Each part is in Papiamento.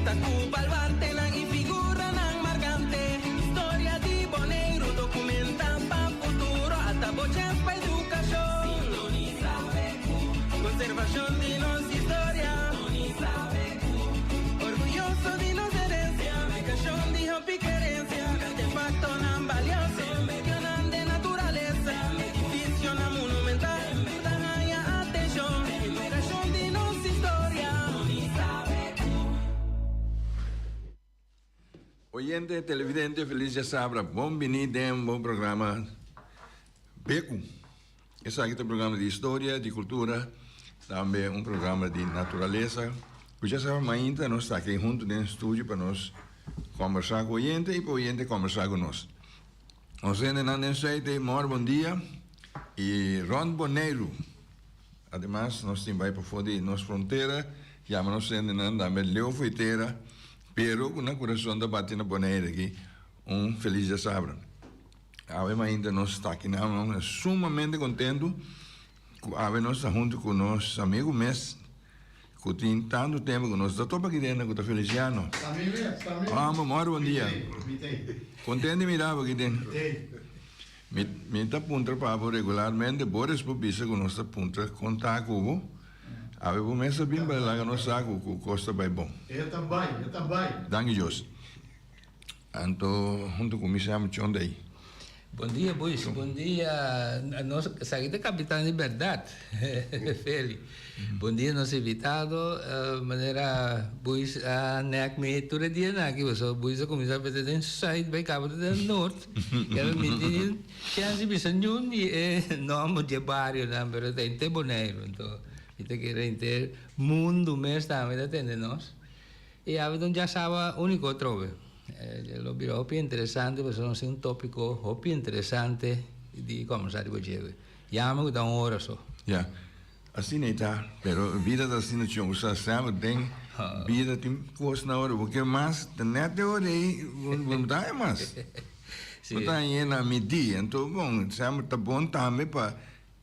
Bista ku baluartenan i figuranan markante. Historia di Boneiru dokumentá pa futuro. Ata bo chèns pa edukashon. Sintonisá BQ. Konservashon di nos historia. Sintonisá BQ. Orguyoso di nos herensia. Edukashon di hopi kerensia. Artefaktonan balioso. Medionan den naturalesa. Edifisionan monumental. Tur ta haña atenshon. Edukashon di nos historia. Oyente, televidente, feliz djasabra. Bon bini den bo programa Beku. Esaki ta un programa di historia, di cultura, tambe un programa di naturalesa. Ku djasabra mainta nos ta aki huntu den studio pa nos combersa ku oyente y pa oyente combersa ku nos. Nos hendenan den Zuid ei mor bon dia y rond Boneiru. Ademas nos tin bai pafó di nos frontera, yama nos hendenan tambe leu fo'i tera, pero ku nan kurason ta bati na Bonaire aki. Un felis djasabra. Awe mainta nos ta aki nan sumamente kontentu ku awe nos ta huntu ku nos amigu mes ku tin tantu tempu ku nos ta topa aki den ku ta Feliciano. Amo mor bon dia. Kontentu di mira bo aki den. Mi mi ta puntra pa bo regularmente, Boris por bisa ku nos ta puntra kon ta ku bo. Awe bo mes a bin pa laga nos sa ku ku kos ta bai bon. E ta bai, e ta bai. Danki Dios. Anto huntu ku mi Sam Chonday. Bon dia boys, bon dia nos esaki ta kapitan di bèrdat Feli. Bon dia nos invitado manera boys a nek mi tur e dianan aki pasobra boys a kuminsá bete den sùit bai kaba te den nort kere mi tin chèns di bisa niun di e nòmber di e barionan pero ta henter Boneiru anto mi ta kere henter mundu mes tambe ta tende nos i awe ta un djasaba úniko atrobe. Lo bira hopi interesante pasobra nos tin un tópiko hopi interesante di kòmbersá riba dje. Yama ku ta un ora so. Ya, asina ei ta. Pero bida ta asina chon. Bo sa semper den bida tin kos na ora bo ke mas, ta nèt e ora ei bo no ta haña mas. Bo ta hañ'é na midí. Anto bon, semper ta bon tambe pa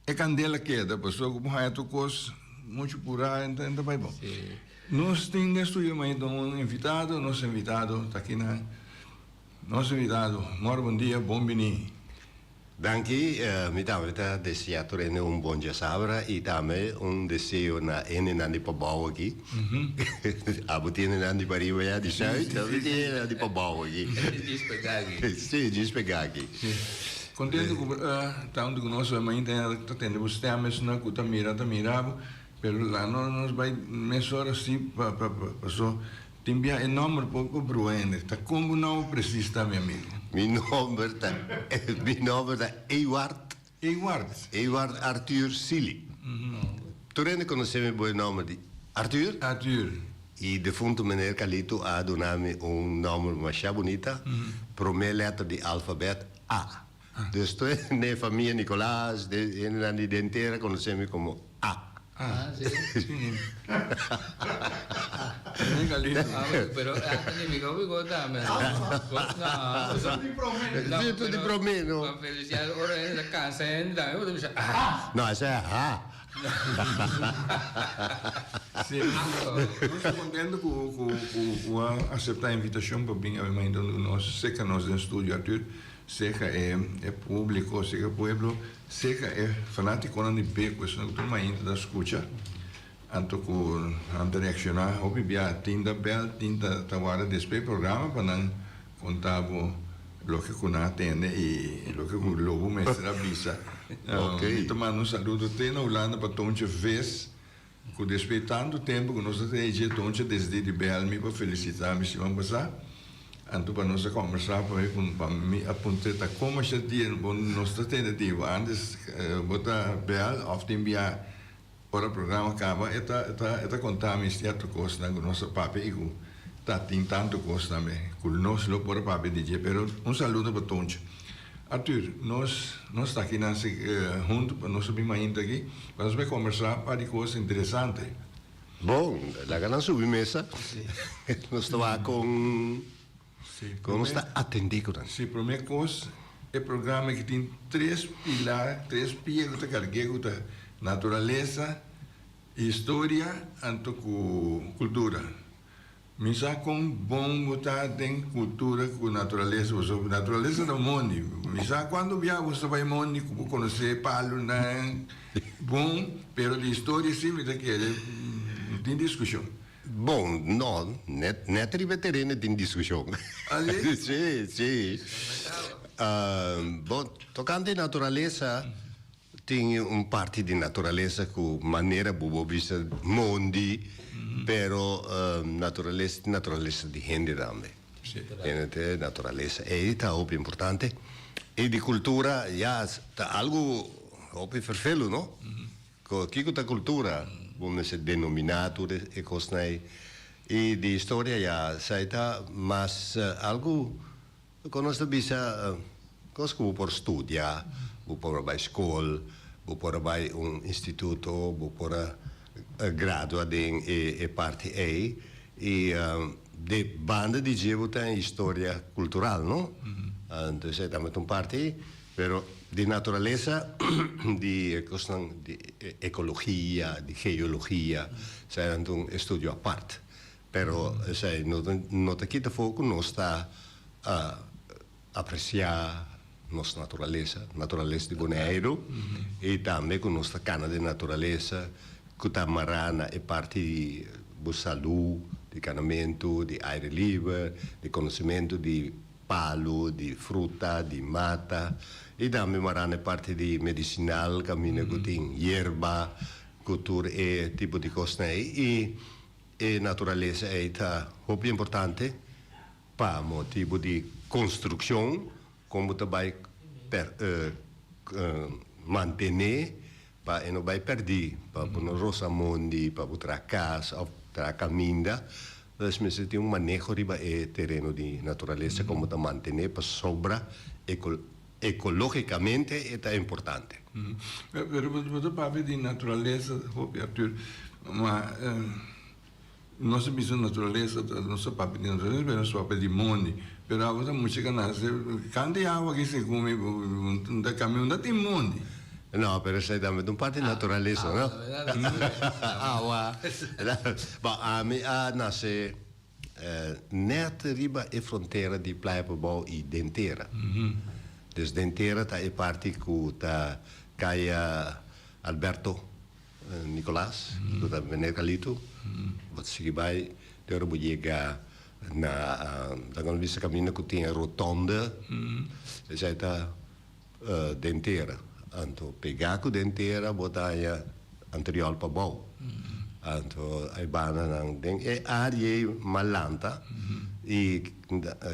E kandela keda pasobra ku bo haña tur kos muchu purá e ta bai bon. Nos tin den studio mainta un invitado, nos invitado ta aki nan. Nos invitado, mor bon dia, bon bini. Danki, mi tambe ta desea tur hende un bon djasabra i tambe un deseo na hendenan di pabou aki. Abo tin hendenan di pariba ya di sùit, abo tin hendenan di pabou aki. Djis pegá aki. Si, djis pegá aki. Contento cu ta hunto cu nos hoy mainta ta tende bo stem esnan cu ta mira ta mira bo pero la no nos bay mesora si pa pa paso tin bia e nomber poco brua hende ta con bo nomber precies ta mi amigo. Mi nomber ta mi nomber ta Ewart. Ewart. Ewart Arthur Silly. Tur hende conoce mi bo e nomber di Arthur. Arthur. Y defunto meneer Calito a duna mi un nomber masha bunita, prome letter di alfabet A. Dus tur hende den famia Nicolaas, hendenan di den tera conoce mi como A. Ah, si. Ah, pero a significa hopi cos tambe. No, Eso di prome. No, Sí, eso di prome, no. Pa Feliciano ora hende ta cansa hende tambe, bo ta bisa ah. No, esa es ha. Sí, nos ta contento cu cu cu cu a acepta invitacion pa bin awe mainta nos seca nos den studio Arthur, seca e e publico, seca e pueblo. Serka e fanátikonan di Beco esun ku tur mainta ta skucha, anto ku nan ta reakshoná hopi bia. Tin ta bèl, tin ta ta warda despues e programa pa nan konta bo loke ku nan a tende i loke ku Lobo mester a bisa. Mi ta manda un saludo te na Hulanda pa Toontje Vis. Ku despues tantu tempu ku nos ta tene dje Tontje desidí di bèl mi pa felisitá mi siman pasá. Anto pa nos a kòmbersá pa mi pa mi a puntr'é ta komo asha dia bo nos ta tene di bo. Ántes bo ta bèl òf tin bia ora programa kaba e ta e ta e ta konta mi sierto kosnan ku nos a papia i ku ta tin tantu kos tambe ku nos lo por a papia di dje. Pero un saludo pa Tontje. Arthur, nos nos ta aki nan huntu pa nos a bin mainta aki pa nos bai kombersá un par di kos interesante. Bon, laga nan subi mesa. Nos ta wak kon kon nos ta atendé ku nan. Sí, promé kos e programa aki tin tres pilar, tres pia ku ta karg'é ku ta naturalesa, historia anto ku kultura. Mi sa kon bon bo ta den kultura ku naturalesa, pasobra naturalesa ta mondi. Mi sa kuantu bia bo ta bai mondi ku bo konosé palunan bon, pero di historia si mi ta kere no tin diskushon. Bon, no, net net riba e tereno tin diskushon. Así? Sí, sí. Bon, tokante naturalesa. Tin un parti di naturalesa ku manera bo bo bisa mondi, pero naturalesa tin naturalesa di hende tambe. Hende naturalesa ei ta hopi importante. I di kultura ya ta algu hopi ferfelu no. Kiko ta kultura? Bo mester denominá tur e kosnan ei. I di historia ya esei ta mas algu. Kon nos ta bisa kos ku bo por studia, bo por a bai skol, bo por a bai un instituto, bo por a gradua den e parti ei i de banda di dje bo ta en historia kultural no? Anto esei tambe ta un parti, pero di naturalesa di e kosnan di ekologia, di geologia, esei ta un estudio apart. Pero esei no ta no ta kita afó ku nos ta apresiá nos naturalesa, naturalesa di Boneiru, i tambe ku nos ta kana den naturalesa ku ta mará na e parti di bo salú, di kanamentu, di aire liber, di konosementu di palu, di fruta, di mata, i tambe mará na e parti di medisinal kaminda ku tin yerba, ku tur e tipo di kosnan ei. I E naturalesa ei ta hopi importante pa motibu di konstrukshon, kon bo ta bai per mantené pa e no bai pèrdí, pa bo no rosa mondi, pa bo traha kas òf traha kaminda. Pues mester tin un maneho riba e tereno di naturalesa kon bo ta mantené pasobra ekológikamente e ta importante. Pero bo ta papia di naturalesa hopi Arthur, ma nos a bisa naturalesa, nos ta papia di naturalesa pero nos ta papia di mondi. Pero abo ta mucha ka nase kanta e awa aki segun mi bo ta kambia unda tin mondi. No, pero esei tambe ta un parti di naturalesa, no? Awa. Bon, ami a nase Nèt riba e frontera di Playa Pabou i den tera. Dus den tera ta e parti ku ta Kaya Alberto Nicolaas, ku ta Meneer Carlito. Bo ta sigui bai te ora bo yega na laga nos bisa kaminda ku tin e rotonde. Esei ta den tera. Anto pegá ku den tera bo ta haña Antriol Pabou. Anto ai bandanan den e área ei malanta i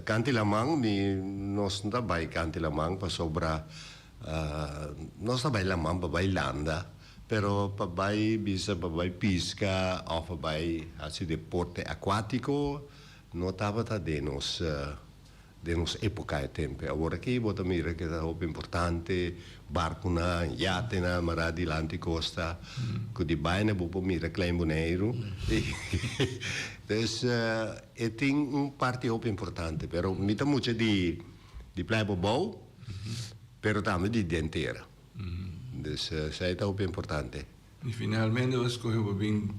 kanti laman mi nos no ta bai kanti laman pasobra nos ta bai laman pa bai landa pero pa bai bisa pa bai piska òf pa bai hasi deporte akuátiko no tabata den nos Den nos epoca e tempe. Awor aki bo ta mira ke ta hopi importante, barconan, yatenan mara dilanti costa, cu di baina bo por mira Klein Boneiru. Dus e tin un parti hopi importante, pero mi ta mucha di di Playa Pabou, pero tambe di den tera. Dus esei ta hopi importante. I finalmente bo a scoge pa bin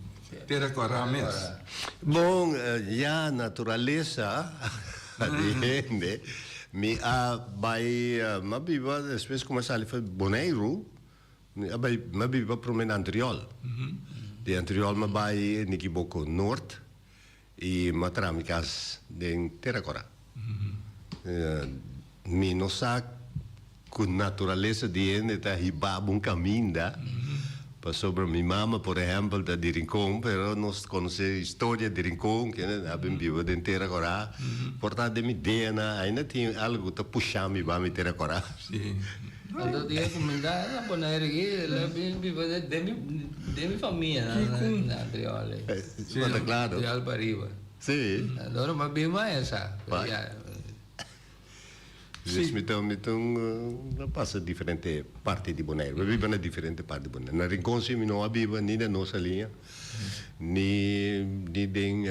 Tera Cora mes. Bon, ya naturalesa di hende, mi a bai, mi a biba despues ku mi a sali for Boneiru, mi a bai, mi a biba prome na Antriol. Di Antriol mi a bai Nikiboko Noord i mi a traha mi kas den Tera Cora. Mi no sa ku naturalesa di hende ta hiba bo un kaminda, pasobra mi mama por ehèmpel ta di Rincon, pero nos konosé historia di Rincon, kende a bin biba den Tera Kòrá, por ta den mi DNA ainda tin algu ta pusha mi ba mi Tera Kòrá. Otro dia ku mi ta na Bonaire aki, el a bin biba den mi den mi famia na Antriol. Si, ta klaro. Antriol pariba. Si. Ora mi a bin mas esa. Dus mi ta mi ta un pasa diferente parti di Boneiru. Mi a biba na diferente parti di Boneiru. Na Rincon si mi no a biba ni na Nos Aliña ni ni den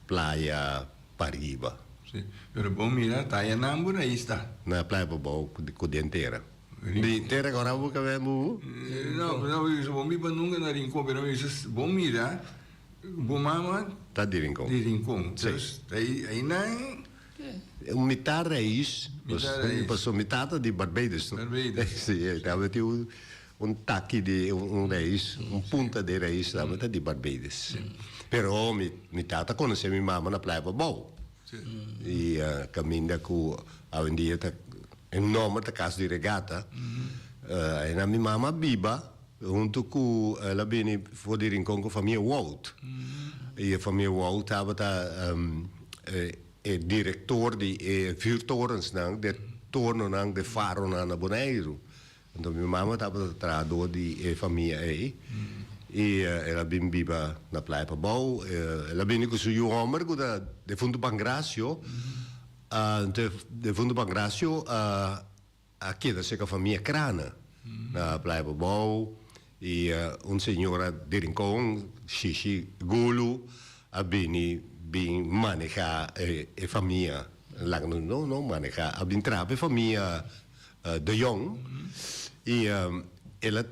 Playa Pariba. Si, pero bo mira ta ayanan bo rais ta. Na Playa Pabou ku den tera. Di tera ku ora bo ka wen bubu? No, no, bo biba nunka na Rincon pero mi bisa bo mira. Bo mama Ta di Rincon. Di Rincon. Sí. Dus ei einan. Un mitar rais. Mitar rais. Pasobra mi tata di Barbados. Barbados. Sí, e tabatin un un taki di un rais, un punta di rais tabata di Barbados. Pero mi mi tata konosé mi mama na Playa Pabou. Sí. I kaminda ku awendia ta e nòmber ta Kas di Regata. Einan mi mama a biba. Huntu ku el a bini for di Rincon ku famia Wout. I e famia Wout tabata e direktor di e vuurtorensnan, de tornonan, de faronan na Boneiru. Anto mi mama tabata trahadó di e famia ei. I el a bin biba na Playa Pabou. El a bini ku su yu hòmber ku ta defuntu Pangracio. Anto defuntu Pangracio a. A keda serka famia Krana na Playa Pabou i un señora di Rincon, Shishi Gulu, a bini bin maneha e famia, laga nos no no maneha, a bin traha pa e famia De Jong i el a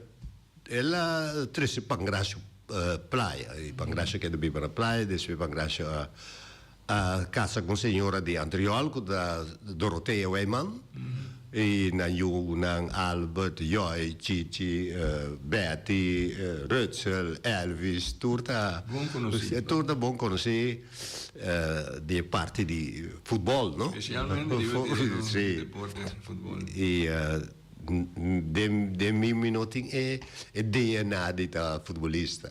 el a trese Pangracio Playa i Pangracio a keda biba na playa, despues Pangracio a A casa cu un señora di Antriol cu ta Dorothea Wijman y nan yunan Albert, Joy, Chichi, Betty, Rutzel, Elvis, tur ta Bon conoci. tur ta bon conoci di e parti di futbol, no? Specialmente di deporte futbol. Y Den mi mi no tin e DNA di ta futbolista.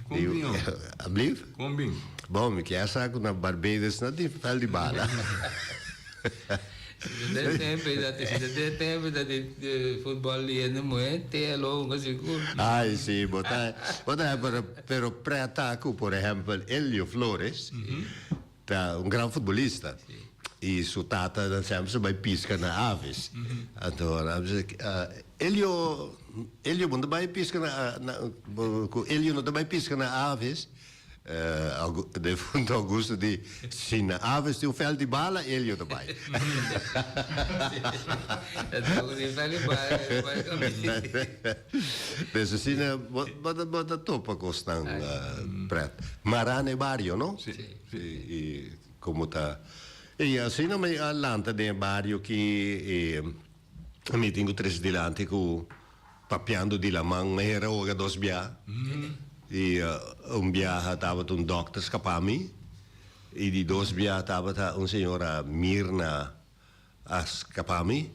Kon bin ho? Ablief? Kon bin? Bon, mi kier sa ku na Barbados no tin vèlt di bala. Si ta den tempu ei ta si ta den tempu ei ta di futbòl di hende muhé, te a lo hunga sigur. Ai si, bo ta bo ta pero pero prèt ku por ehèmpel Elio Flores Ta un gran futbolista y su tata nan semper sa bay pisca na Aves. Anto nan bisa Elio, Elio bo no ta bay pisca na na cu Elio no ta bay pisca na Aves. Defunto Augusto di si na Aves tin un veld di bala Elio ta bay. Pues asina bo ta topa cosnan pret. Mara na e bario no? I como ta i asina mi a lanta den e bario aki i mi tin cu trece dilanti cu papiando di laman mi hera hoga dos bia i un biaha tabata un dokter scapa mi i di dos bia tabata un señora Mirna a scapa mi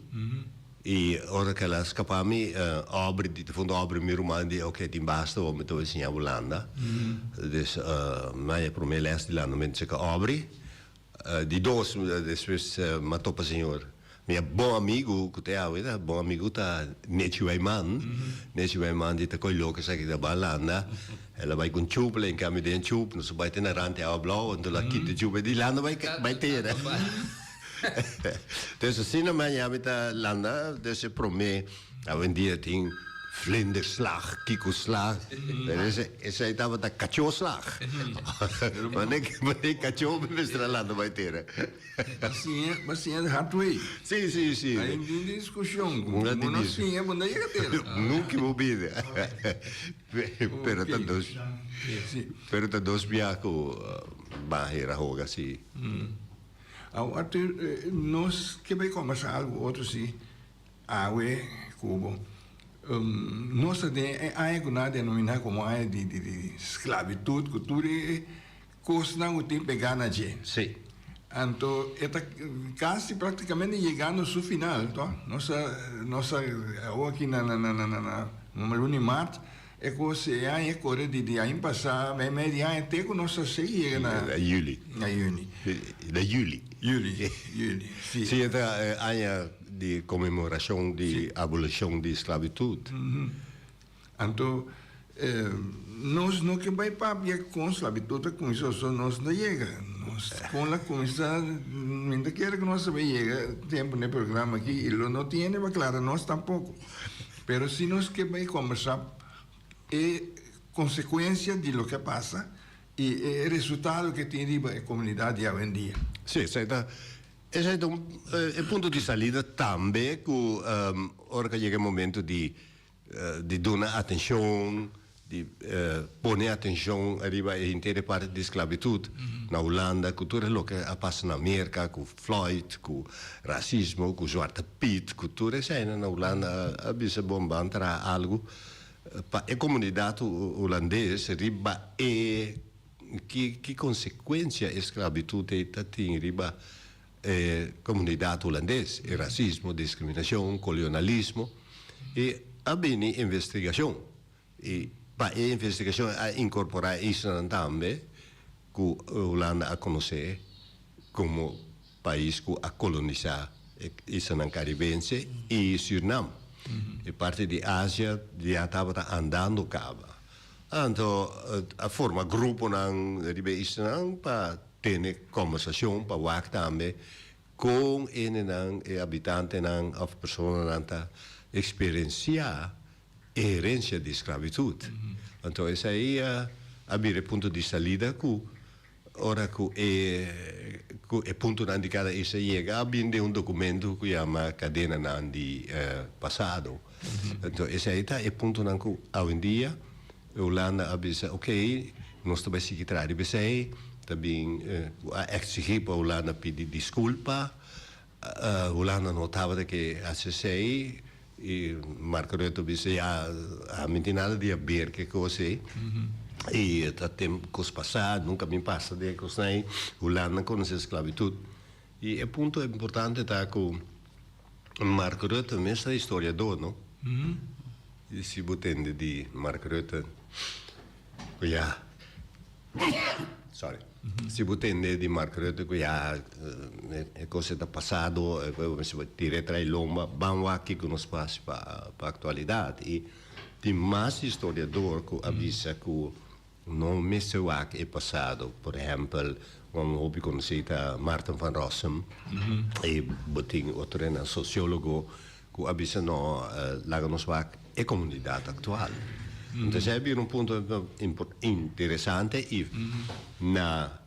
y ora cu el a scapa mi Aubrey di fondo Aubrey mi ruman di ok tin basta awor mi ta bay siña bo landa dus mi a haya prome les di landa mi cerca Aubrey di dos despues mi a topa señor mi bon amigo cu te awe ta bon amigo ta Nechi Wijman Nechi Wijman di ta coy loco esaki ta ban landa el a bay cu un chup el a hinca mi den chup nos a bay te na rand di awa blauw anto el a kita e chup e di landa bay tera. Dus asina maña mi ta landa dus e prome awendia tin vlinderslag, kikoslag, pero ese esei tabata kachoslag. Mane mane kacho mi mester a landa bai tera. Bo siña bo siña di hard way. Si si si. Ai tin diskushon ku bo no siña bo no yega tera. Nunca bo bida. Pero ta dos pero ta dos bia ku ban hera hoga si. Awo Arthur, nos ke bai kombersá algu otro si awe ku bo. Nos ta den e aña ku nan a denominá komo aña di di sklabitut ku tur e kosnan ku tin pegá na dje. Sí. Anto e ta kasi praktikamente yegando su final, to? Nos a nos a awo aki na na na na na luna di mart. E kos e aña e kore di di aña pasá, mei mei di aña te ku nos a sigui yega na. Na juli. Na juni. Na juli. Juli, juli, si. Si, e ta e aña di konmemorashon di abolishon di sklabitut. Anto nos no ke bai papia kon sklabitut a kuminsá, so nos no yega. Nos kon la kuminsá, mi ta kere ku nos a bai yega tempu na e programa aki i lo no tiene pa klara nos tampoko. Pero si nos ke bai kombersá e konsekuensia di loke a pasa i e resultado ke tin riba e komunidat di awendia. Sí, esei ta esei ta un e punto di salida tambe ku ora ku a yega e momento di di duna atenshon. di pone atencion riba e henter e parti di sclavitud na Hulanda cu tur e loke a pasa na Merca cu Floyd, cu racismo, cu Zwarte Piet, cu tur eseinan na Hulanda a bisa bon ban traha algo pa e comunidad Hulandes riba e ki ki consecuencia e sclavitud ei ta tin riba e comunidad Hulandes, e racismo, discriminacion, colionalismo y a bini investigacion y pa e investigacion a incorpora e islanan tambe cu Hulanda a conoce como pais cu a colonisa e islanan Caribense y Surinam. E parti di Asia ya tabata andando caba. Anto a forma gruponan riba e islanan pa tene kombersashon pa wak tambe kon hendenan, e habitantenan òf personanan ta eksperensiá e herensia di sklabitut. Anto esei a bira e punto di salida ku ora ku e ku e puntonan di kada isla yega a bin den un dokumento ku yama Kadenanan di Pasado. Anto esei ta e puntonan ku awendia Hulanda a bisa, ok, nos ta bai sigui traha riba esei, ta bin ku a eksigí pa Hulanda pidi diskulpa. Hulanda no tabata ke hasi esei i Mark Rutte a bisa, ya, ami no tin nada di haber ku e kos ei i ta tempu kos pasá, nunka bin pasa den e kosnan ei. Hulanda konosé sklabitut. I e punto importante ta ku Mark Rutte mes ta historiadó, no? I si bo tende di Mark Rutte ku ya sorry si bo tende di Mark Rutte ku ya e kos e ta pasado e bo mester bai tira e trai lomba ban wak kiko nos por hasi pa aktualidat i tin mas historiador ku a bisa ku No mester wak e pasado. Por ehempel, un hopi conoci ta Maarten van Rossum. Y bo tin otronan sociologo cu a bisa no, laga nos wak e comunidad actual. Entonces esey a bira un punto interesante y na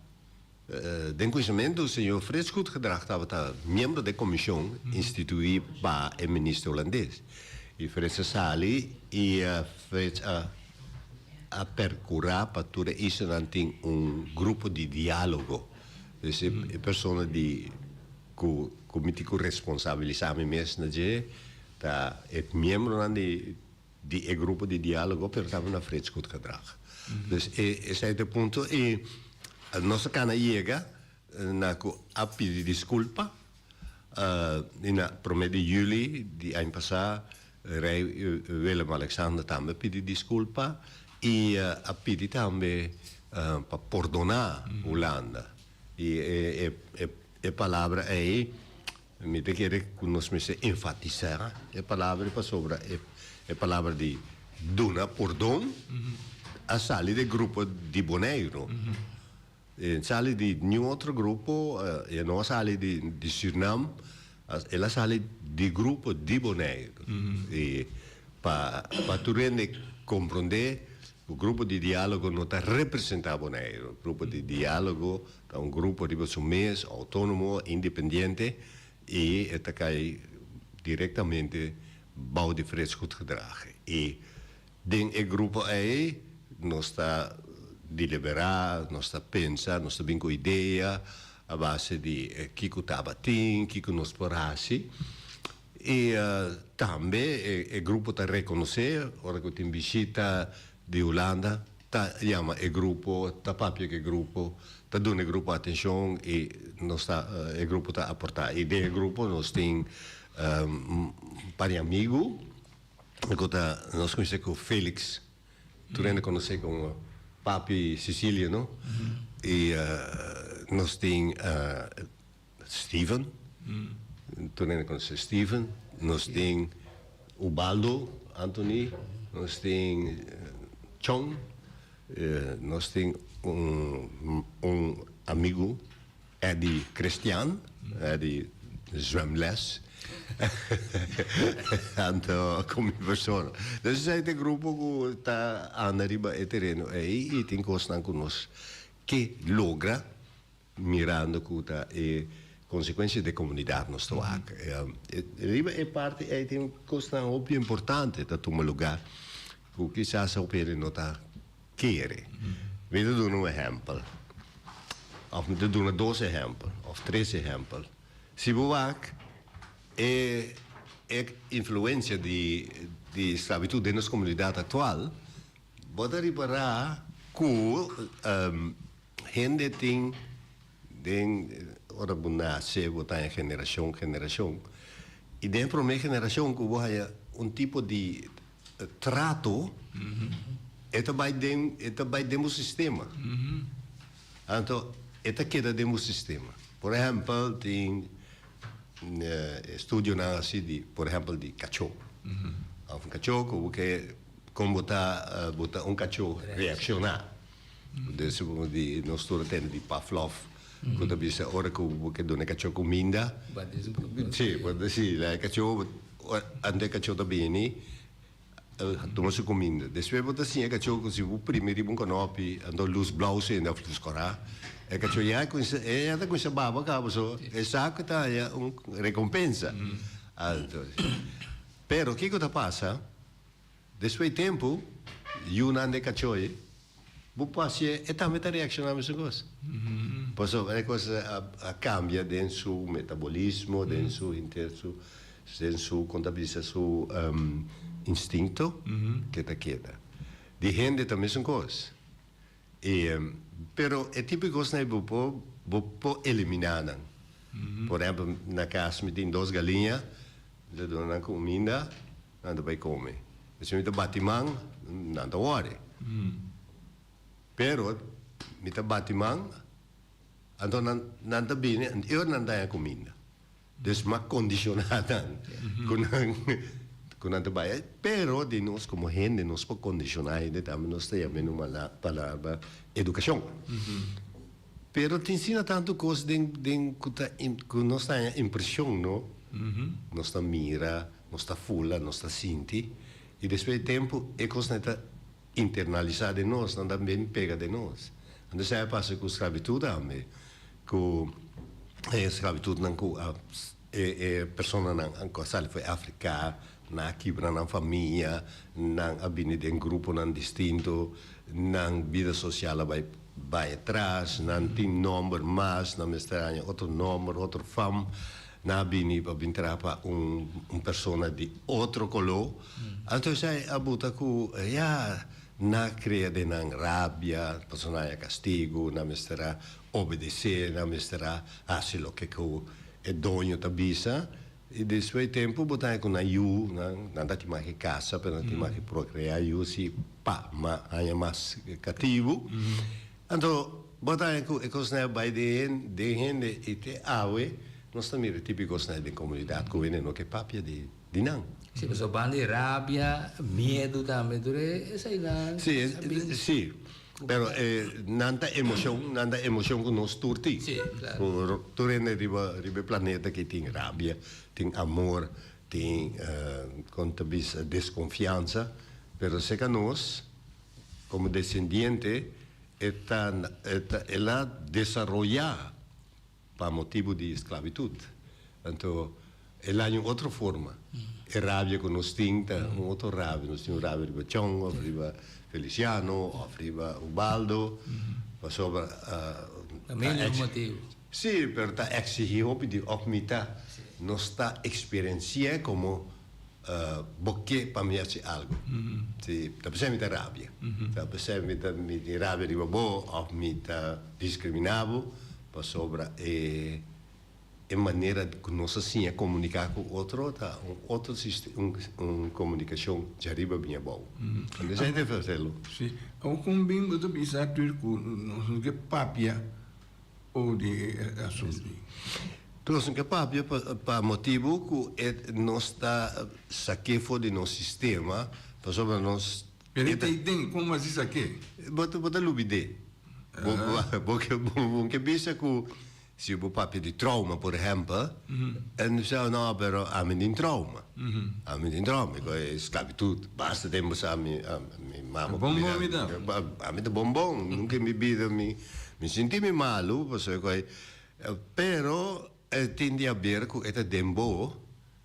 den cuminsamentu señor Frits Goedgedrag tabata miembro di e comision institui pa e minister Holandes. Y Frits a sali y Frits a a percura pa tur e islanan tin un grupo di dialogo. Dus e persona di cu cu mi tin cu responsabilisa mi mes na dje ta e miembronan di di e grupo di dialogo pero tambe na Frits Goedgedrag. Dus e esei ta e punto y nos a cana yega na cu a pidi disculpa y na prome di juli di aña pasa Rey Willem Alexander tambe a pidi disculpa y a pidi tambe pa pordona Hulanda y e palabra ey Mi ta kere ku nos mester enfatisá e palabra pasobra e palabra di duna pordon a sali di e grupo di Boneiru. E sali di niun otro grupo, e no a sali di Surinam, el a sali di grupo di Boneiru. I pa tur hende komprondé ku grupo di diálogo no ta representá Boneiru. Grupo di diálogo Ta un grupo riba su mes, autónomo, independiente i e ta kai direktamente bou di Frits Goedgedrag. I den e grupo ei nos ta deliberá, nos ta pensa, nos ta bin ku idea a base di kiko tabatin, kiko nos por hasi. I tambe e grupo ta rekonosé ora ku tin bishita di Hulanda. Ta yama e grupo, ta papia ku e grupo, ta duna e grupo atenshon i nos ta e grupo ta aportá. I den e grupo nos tin un par di amigu ku ta nos kuminsá ku Felix, tur hende konosé komo Papi Cecilia no? I nos tin Steven, tur hende konosé Steven, nos tin Ubaldo Anthony, nos tin Chong, nos tin un amigu Eddie Christian, Eddie zwemles, anto ku mi persona. Dus esei ta e grupo ku ta anda riba e tereno ei i tin kosnan ku nos ke logra. Mirando cu ta e consecuencia den comunidad nos ta wak. Riba e parti ey tin cosnan hopi importante ta tuma lugar. ku kisas hopi hende no ta kere. Mi ta duna un ehèmpel, òf mi ta duna dos ehèmpel òf tres ehèmpel. Si bo wak e e influensia di di sklabitut den nos komunidat aktual, bo ta ripará ku hende tin den ora bo nase bo ta haña generashon generashon i den e promé generashon ku bo haña un tipo di trato e ta bai den e ta bai den bo sistema anto e ta keda den bo sistema por ehèmpel tin estudionan hasi di por ehèmpel di kachó òf un kachó ku bo ke kon bo ta bo ta un kachó reakshoná des di nos tur a tende di Pavlov ku ta bisa ora ku bo ke duna e kachó kuminda si si e kachó Ante e kachó ta bini, tuma su kuminda. Despues bo ta siña e kachó ku si bo primi riba un kanopi, anto lus blou sende òf lus kòrá, e kachó ya kuminsá, e ya ta kuminsá baba kaba so e sa ku ta haña un rekompensa. Anto, pero kiko ta pasa? Despues di tempu, yunan di e kachó ei, Bo por hacié, e tambe ta reacciona mesun cos. Pasobra e cos a cambia den su metabolismo, den su henter su, den su, con ta bisa, su instinto ke ta keda. Di hende ta mesun cos. E, pero e tipo di cosnan ei bo por, bo por elimina nan. Por ehempel, na cas mi tin dos galiña, mi ta duna nan cuminda. Nan ta bai come. Si mi ta bati man, nan ta wòri. Pero mi ta bati man, anto nan nan ta bini, e ora nan daña kuminda. Dus m'a kondishoná nan ku nan ku nan ta bai. Pero di nos komo hende nos por kondishoná hende tambe, nos ta yam'é un palabra edukashon. Pero tin asina tantu kos den den ku ta ku nos ta haña impreshon no. Nos ta mira. Nos ta fula, nos ta sinti, i despues di tempu e kosnan ta internalisá den nos, nan ta bin pega den nos. Anto esei a pasa ku sklabitut tambe, ku e sklabitutnan ku a e e personanan ku a sali for di Afrika, nan a kibra nan famia, nan a bini den gruponan distinto, nan bida sosial a bai bai atras, nan tin nòmber mas, nan mester haña otro nòmber, otro fam. Nan a bini pa bin traha pa un un persona di otro koló. Anto esei a buta ku ya nan a krea den nan rabia, pasobra nan haña kastigu, nan mester a obedesé, nan mester a hasi loke ku e doño ta bisa. I despues di tempu bo ta haña ku nan yu, nan nan ta tin mas ke kasa, pero nan tin mas ke prokreá yu si pa ma haña mas katibu. Anto bo ta haña ku e kosnan a bai den den hende i te awe nos ta mira e tipo di kosnan den komunidat ku hende no ke papia di di nan. Si, pasobra banda di rabia, miedu tambe, tur eseinan Si, a bin. si, pero nan ta emoshon, nan ta emoshon ku nos tur tin. Si, klaro. Ku tur hende riba riba e planeta aki tin rabia, tin amor, tin kon ta bisa deskonfiansa, pero serka nos Komo desendiente e ta el a desaroyá pa motibu di esklabitut. Anto el haña un otro forma. E rabia ku nos tin ta un otro rabia. Nos tin un rabia riba Chon òf riba Feliciano òf riba Ubaldo pasobra Ta menos motibu. Sí, pero ta eksigí hopi di òf mi ta nos ta eksperensi'é komo Bo ke pa mi haci algo? Si, ta pesey mi ta rabia. Ta pesey mi ta mi tin rabia riba bo of mi ta discrimina bo pasobra e e manera cu nos a siña comunica cu otro ta un otro un un comunicacion djariba bini abou. Anto esey ta facelo. Si, awor con bin bo ta bisa tur cu nos no ke papia O di e asuntu ei. Nos no ke papia pa motibu ku e nos ta sak'é for di nos sistema, pasobra nos. Pero e ta ei den, kon bo a si sak'é? Bo ta bo ta lubid'é. Bo bo ke bo ke bisa ku si bo papia di trauma, por ehèmpel, en bisa no, pero ami tin trauma. Ami tin trauma, mi e sklabitut basta tempu sa mi mi mama ku mi. Bon bon mi ta. Ami ta bon bon, nunka en mi bida mi. Mi sinti mi malu pasobra ku pero e tin di haber ku e ta den bo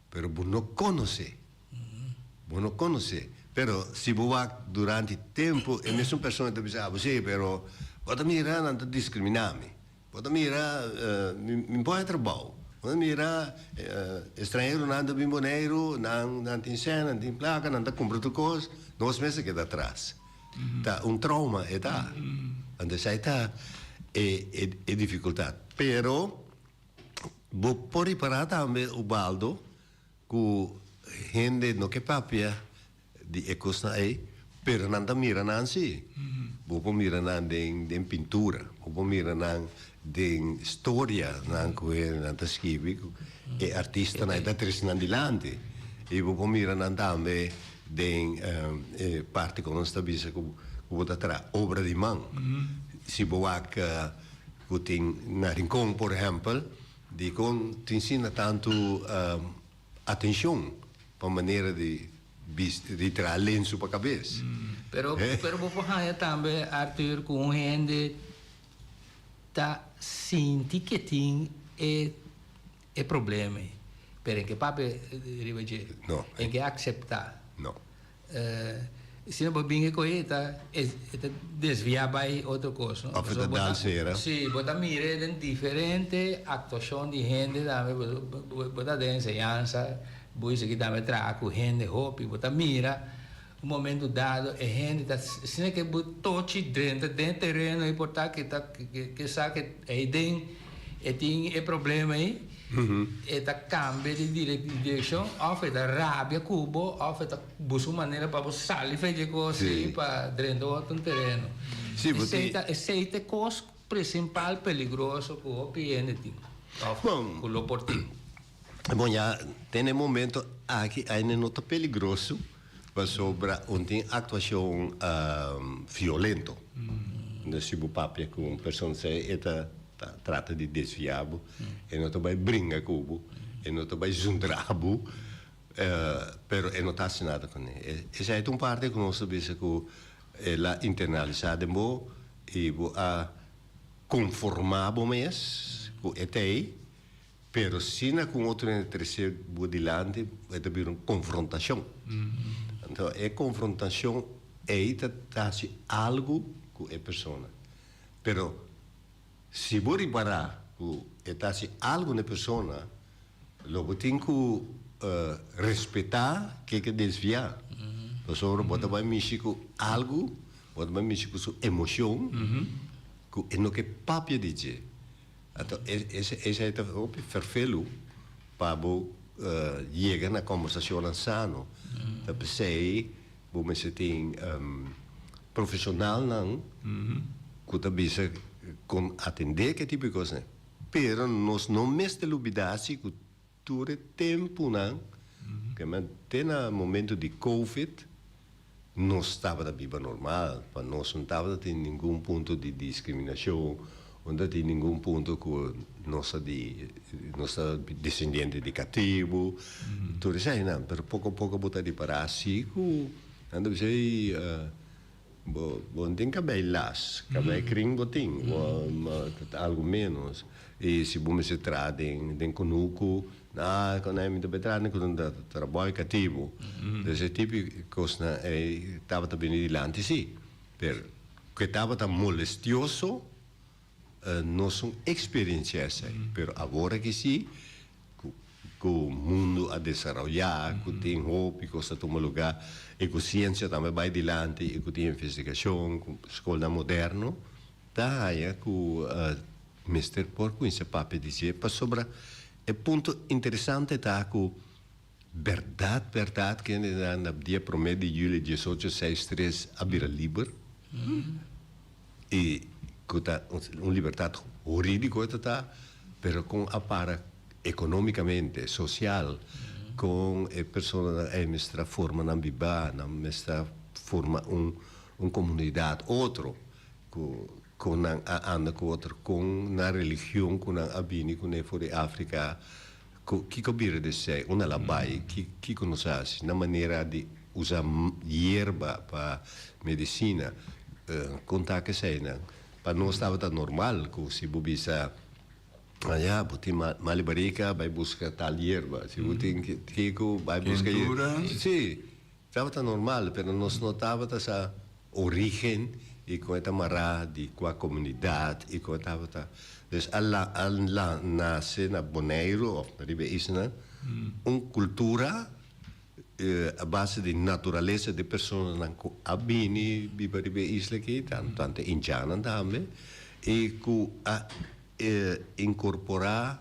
pero bo no konosé bo no konosé. Pero si bo wak durante tempu e mesun persona ta bisa abo si, pero bo ta mira nan ta diskriminá mi. Bo ta mira mi mi por haña trabou. Bo ta mira estranheronan ta bin Boneiru, nan nan tin sèn, nan tin plaka, nan ta kumpra tur kos, nos mes ta keda atras. Ta un trauma e ta. Anto esei ta e e difikultat. Pero bo por ripará tambe Ubaldo Ku hende no ke papia di e kosnan ei, pero nan ta mira nan si. Bo por mira nan den den pintura, bo por mira nan den storianan ku hendenan ta skibi, ku e artistanan ei ta trese nan dilanti. I bo por mira nan tambe den e parti ku nos ta bisa ku bo ta traha obra di man. Si bo wak ku tin na Rincon por ehèmpel, Dikon tin asina tantu atenshon pa manera di bisti, di traha lensu pa kabes? Pero, pero bo por haña tambe, Arthur, ku un hende ta sinti ke tin e e problema ei, pero en ke papia riba dje, No. en ke akseptá. No. Si no bo bin e koe e ta e ta desviá bai otro kos no. Of e ta dal sera. Si, bo ta mira den diferente aktuashon di hende tambe bo ta den enseñansa bo esaki tambe traha ku hende hopi bo ta mira un momento dado e hende ta asina ke bo tochi drenta den e tereno ei por ta ke ta ke sa ke ei den e tin e problema ei. E ta cambia di direccion of e ta rabia cu bo of e ta busca un manera pa bo sali fe dje cos ey pa drenta otro tereno. Esey ta e cos principal peligroso cu hopi hende tin of cu lo por tin. Bon ya den e momento aki aina no ta peligroso pasobra un tin actuacion violento. Si bo papia cu un persona esey e ta Ta trata di desvia bo, e no ta bai bringa ku bo, e no ta bai zundra bo, pero e no ta hasi nada kuné. Esei ta un parti ku nos ta bisa ku el a internalisá den bo i bo a konformá bo mes ku e ta ei, pero asina ku un otro hende trese bo dilanti e ta bira un konfrontashon. Anto e konfrontashon ei ta hasi algu ku e persona. Pero si bo ripará ku e ta hasi algu na e persona, lo bo tin ku respetá ke ke desviá. Pasobra bo ta bai mishi ku algu, bo ta bai mishi ku su emoshon ku e no ke papia di dje. Anto esei ta hopi ferfelu pa bo yega na kòmbersashonnan sano. Ta p'esei Bo mester tin profesionalnan cu ta bisa con atende ke tipo di cosnan. Pero nos no mester lubida si cu tur e temponan, ke men te na momento di covid, nos tabata biba normal. Pa nos no tabata tin ningun punto di discriminacion, no ta tin ningun punto cu nos ta di nos ta descendiente di catibu, tur esainan. Pero poco poco bo ta ripara si cu nan ta bisa ey bo bo no tin cabei las, cabei krin bo tin, ta algo menos. Y si bo mester traha den den cunucu, na con mi ta bay traha den cunucu, ta trabao di catibu. Entonces e tipo di cosnan ey tabata bini dilanti si, pero cu e tabata molestioso. Nos un experiencia esey, pero awor aki si cu mundo a desaroya, cu tin hopi cos ta tuma lugar y cu ciencia tambe bay dilanti y cu tin investigacion, cu scolnan moderno, ta haya cu mester por cuminsa papia di dje pasobra e punto interesante ta cu berdad berdad kende na dia prome di juli diesocho seis tres a bira liber. Y cu ta un libertad huridico e ta ta, pero con a para economicamente, social, con e personanan ey mester a forma nan biba, nan mester a forma un un comunidad otro, cu con nan a anda cu otro, con nan religion cu nan a bini cune for di Africa, cu kico bira di esey, unda la bay, kico nos a haci, nan manera di usa yerba pa medicina, con ta keseynan. Pa nos tabata normal cu si bo bisa, ya, bo tin mal barica, bay busca tal yerba, si bo tin kico, bay busca yerba. Kentura. Si. Tabata normal, pero nos no tabata sa origen y con e ta mará di cua comunidad y con e tabata. Dus a la a la nace na Boneiru of na riba e islanan un cultura a base di naturalesa di personanan cu a bini biba riba e isla aki, tanto e indiannan tambe, y cu a incorpora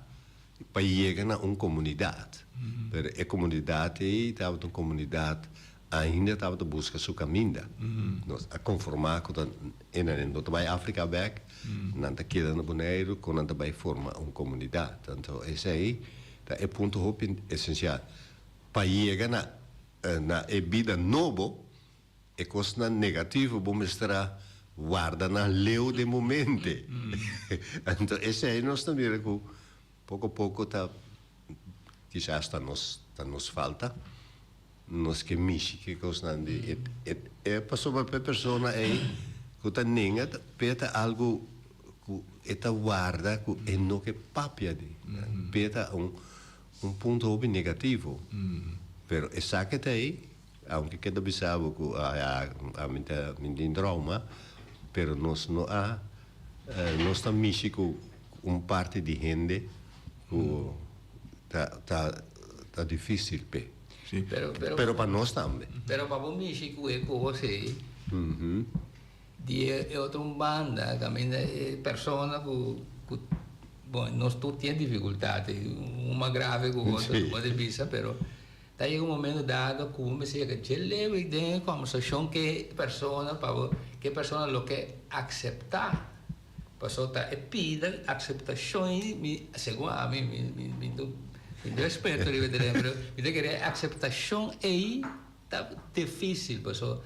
pa yega na un komunidat. Pero e komunidat ei tabata un komunidat ainda tabata buska su kaminda. Nos a konformá ku ta e nan no ta bai Afrika bèk, nan ta keda na Boneiru kon nan ta bai forma un komunidat. Anto esei ta e punto hopi esensial. Pa yega na na e bida nobo E kosnan negativo bo mester a warda nan leu den bo mente. Anto esei nos ta mira ku poko poko ta kisas ta nos ta nos falta. Nos ke mishi ku e kosnan di e e e pasobra pa e persona ei ku ta nenga ta p'e ta algu ku e ta warda ku e no ke papia di. P'e ta un un punto hopi negativo. Pero esaki ta ei. Aunke keda bisa bo ku ami ta mi tin trauma, pero nos no a nos ta mishi ku un parti di hende ku ta ta ta difisil p'e. Pero pa nos tambe. Pero pa bo mishi ku e kos ei di e otro un banda kaminda e persona ku ku bon nos tur tin difikultat un mas grave ku otro no por bisa pero Ta yega un momento dado ku bo mester yega dje leu i den e kòmbersashon ku e persona pa bo ku e persona lo ke akseptá. Pasobra ta e pida akseptashon i mi segun ami mi mi mi no mi no eksperto riba e tereno pero mi ta kere e akseptashon ei ta difísil pasobra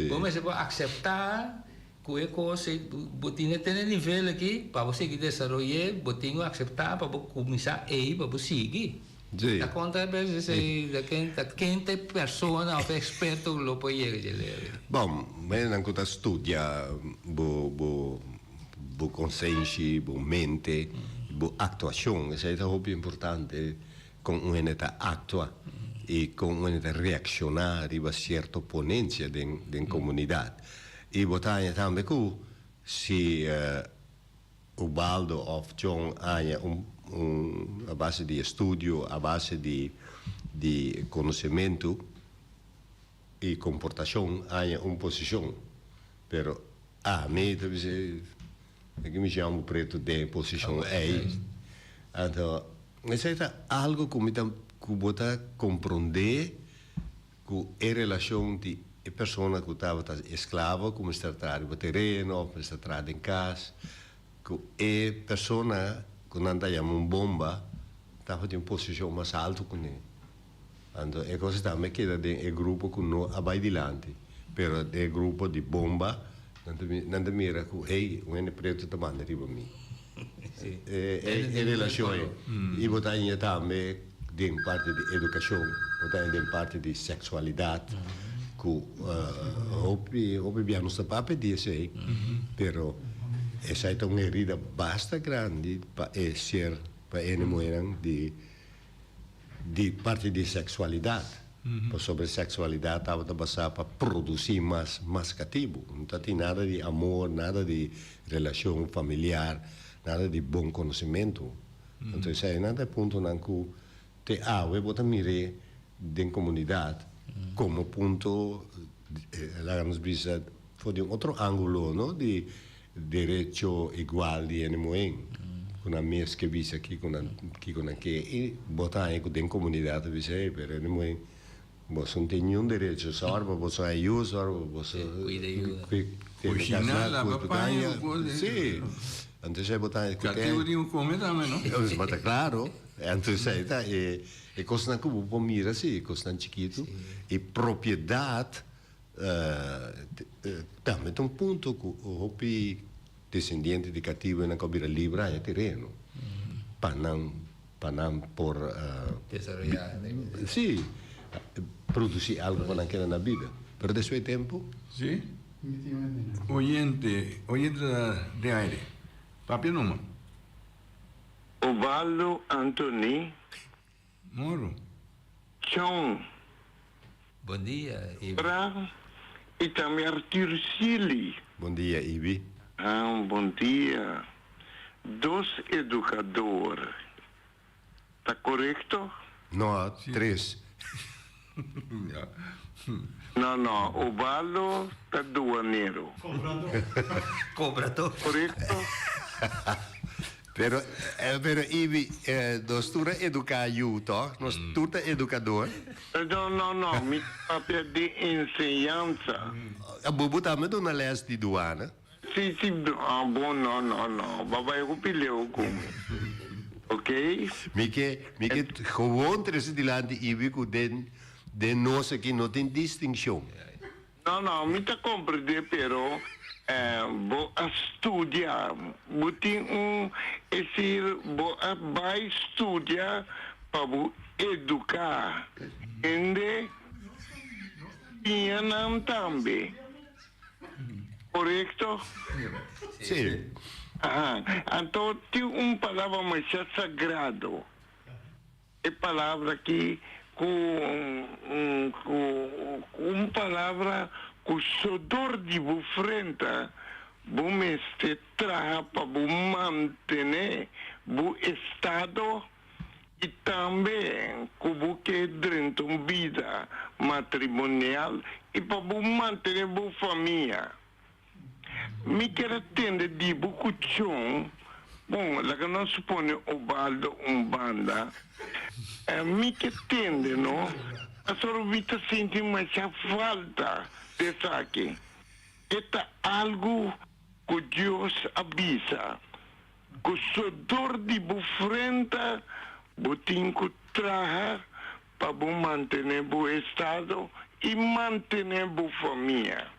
bo mester por akseptá ku e kos ei bo tin e tene nivel aki pa bo sigui desaroy'é bo tin ku akseptá pa bo kuminsá ei pa bo sigui. Sí. Ta konta e bes esei ta ken ta ken ta e persona of e eksperto ku lo por yega dje leve? Bon, hendenan ku ta studia bo bo bo konsenshi, bo mente, bo aktuashon, esei ta hopi importante kon un hende ta aktua i kon un hende ta reakshoná riba sierto ponensia den den komunidat. I bo ta haña tambe ku si Ubaldo of John haña un un a base di estudio, a base di di konosementu i komportashon haña un posishon. Pero ami ta bisa aki mi jambo pretu den e posishon ei. Anto esei ta algu ku mi ta ku bo ta komprondé Ku e relashon di e persona ku tabata esklavo ku mester traha riba tereno òf mester traha den kas, ku e persona ku nan ta yama un bomba tabatin un posishon mas altu kuné. Anto e kos tambe keda den e grupo ku no a bai dilanti, pero den e grupo di bomba nan ta nan ta mira ku hey, un hende pretu ta manda riba mi. E relashon ei. I bo ta haña tambe. Den parti di edukashon bo ta den parti di seksualidat ku hopi hopi bia nos ta papia di esei pero esei ta un herida basta grandi pa e ser pa e hende muhernan di di parti di seksualidat pasobra e seksualidat tabata basá pa produsí mas mas katibu no ta tin nada di amor nada di relashon familiar nada di bon konosementu. Anto eseinan ta e puntonan ku te awe bo ta mir'é den komunidat komo punto, laga nos bisa for di un otro ángulo no, di derecho igual di hende muhé ku nan mes ke bisa kiko nan kiko nan ke i bo ta haña ku den komunidat ta bisa ey pero hende muhé boso no tin niun derecho sòru pa boso haña yu sòru pa boso Cociná, laba paña, Sí. Anto esei bo ta haña ku te. Katibu tin ku kome tambe, no? Bo ta klaro. Anto esei ta e e kosnan ku bo por mira si, e kosnan chikitu. E propiedat tambe ta un punto ku hopi desendiente di katibunan ku a bira libre haña tereno pa nan pa nan por Desaroyá. Sí, produsí algu pa nan keda na bida. Pero despues di tempu. Sí. Oyente, oyente ta den aire. Papia numa. Obaldo Antony. Moro. Chon. Bon dia, Ibi. Bra y tambe Arthur Sealy. Bon dia, Ibi. Ah, bon dia. Dos educador. Ta corecto? No, tres. No, no, Ubaldo ta duanero. Cobrador. Corecto? Pero, pero Ibi, nos tur a educa yu, toch? Nos tur ta educador. No, no, no, mi ta papia di enseñansa. Bo bo tambe duna les di duana? Si, si, ah, bon, no, no, no, bo a bai hopi leu ku mi, ok? Mi ke, mi ke gewoon trese dilanti Ibi ku den, den nos aki no tin distinkshon. No, no, mi ta comprende, pero bo a studia, bo tin un, es decir, bo a bai studia pa bo educa hende, siña nan tambe, corecto? Sí. Aha, anto tin un palabra masha sagrado. E palabra aki ku ku un palabra ku sodor di bo frenta bo mester traha pa bo mantené bo estado i tambe ku bo ke drenta un bida matrimonial i pa bo mantené bo famia. Mi kier a tende di bo cu Chon, bon, laga nos pone Obaldo un banda, mi ke tende no, pasobra mi ta sinti masha falta di esaki. E ta algo cu Dios a bisa, cu sodor di bo frenta bo tin cu traha pa bo mantene bo estado y mantene bo famia.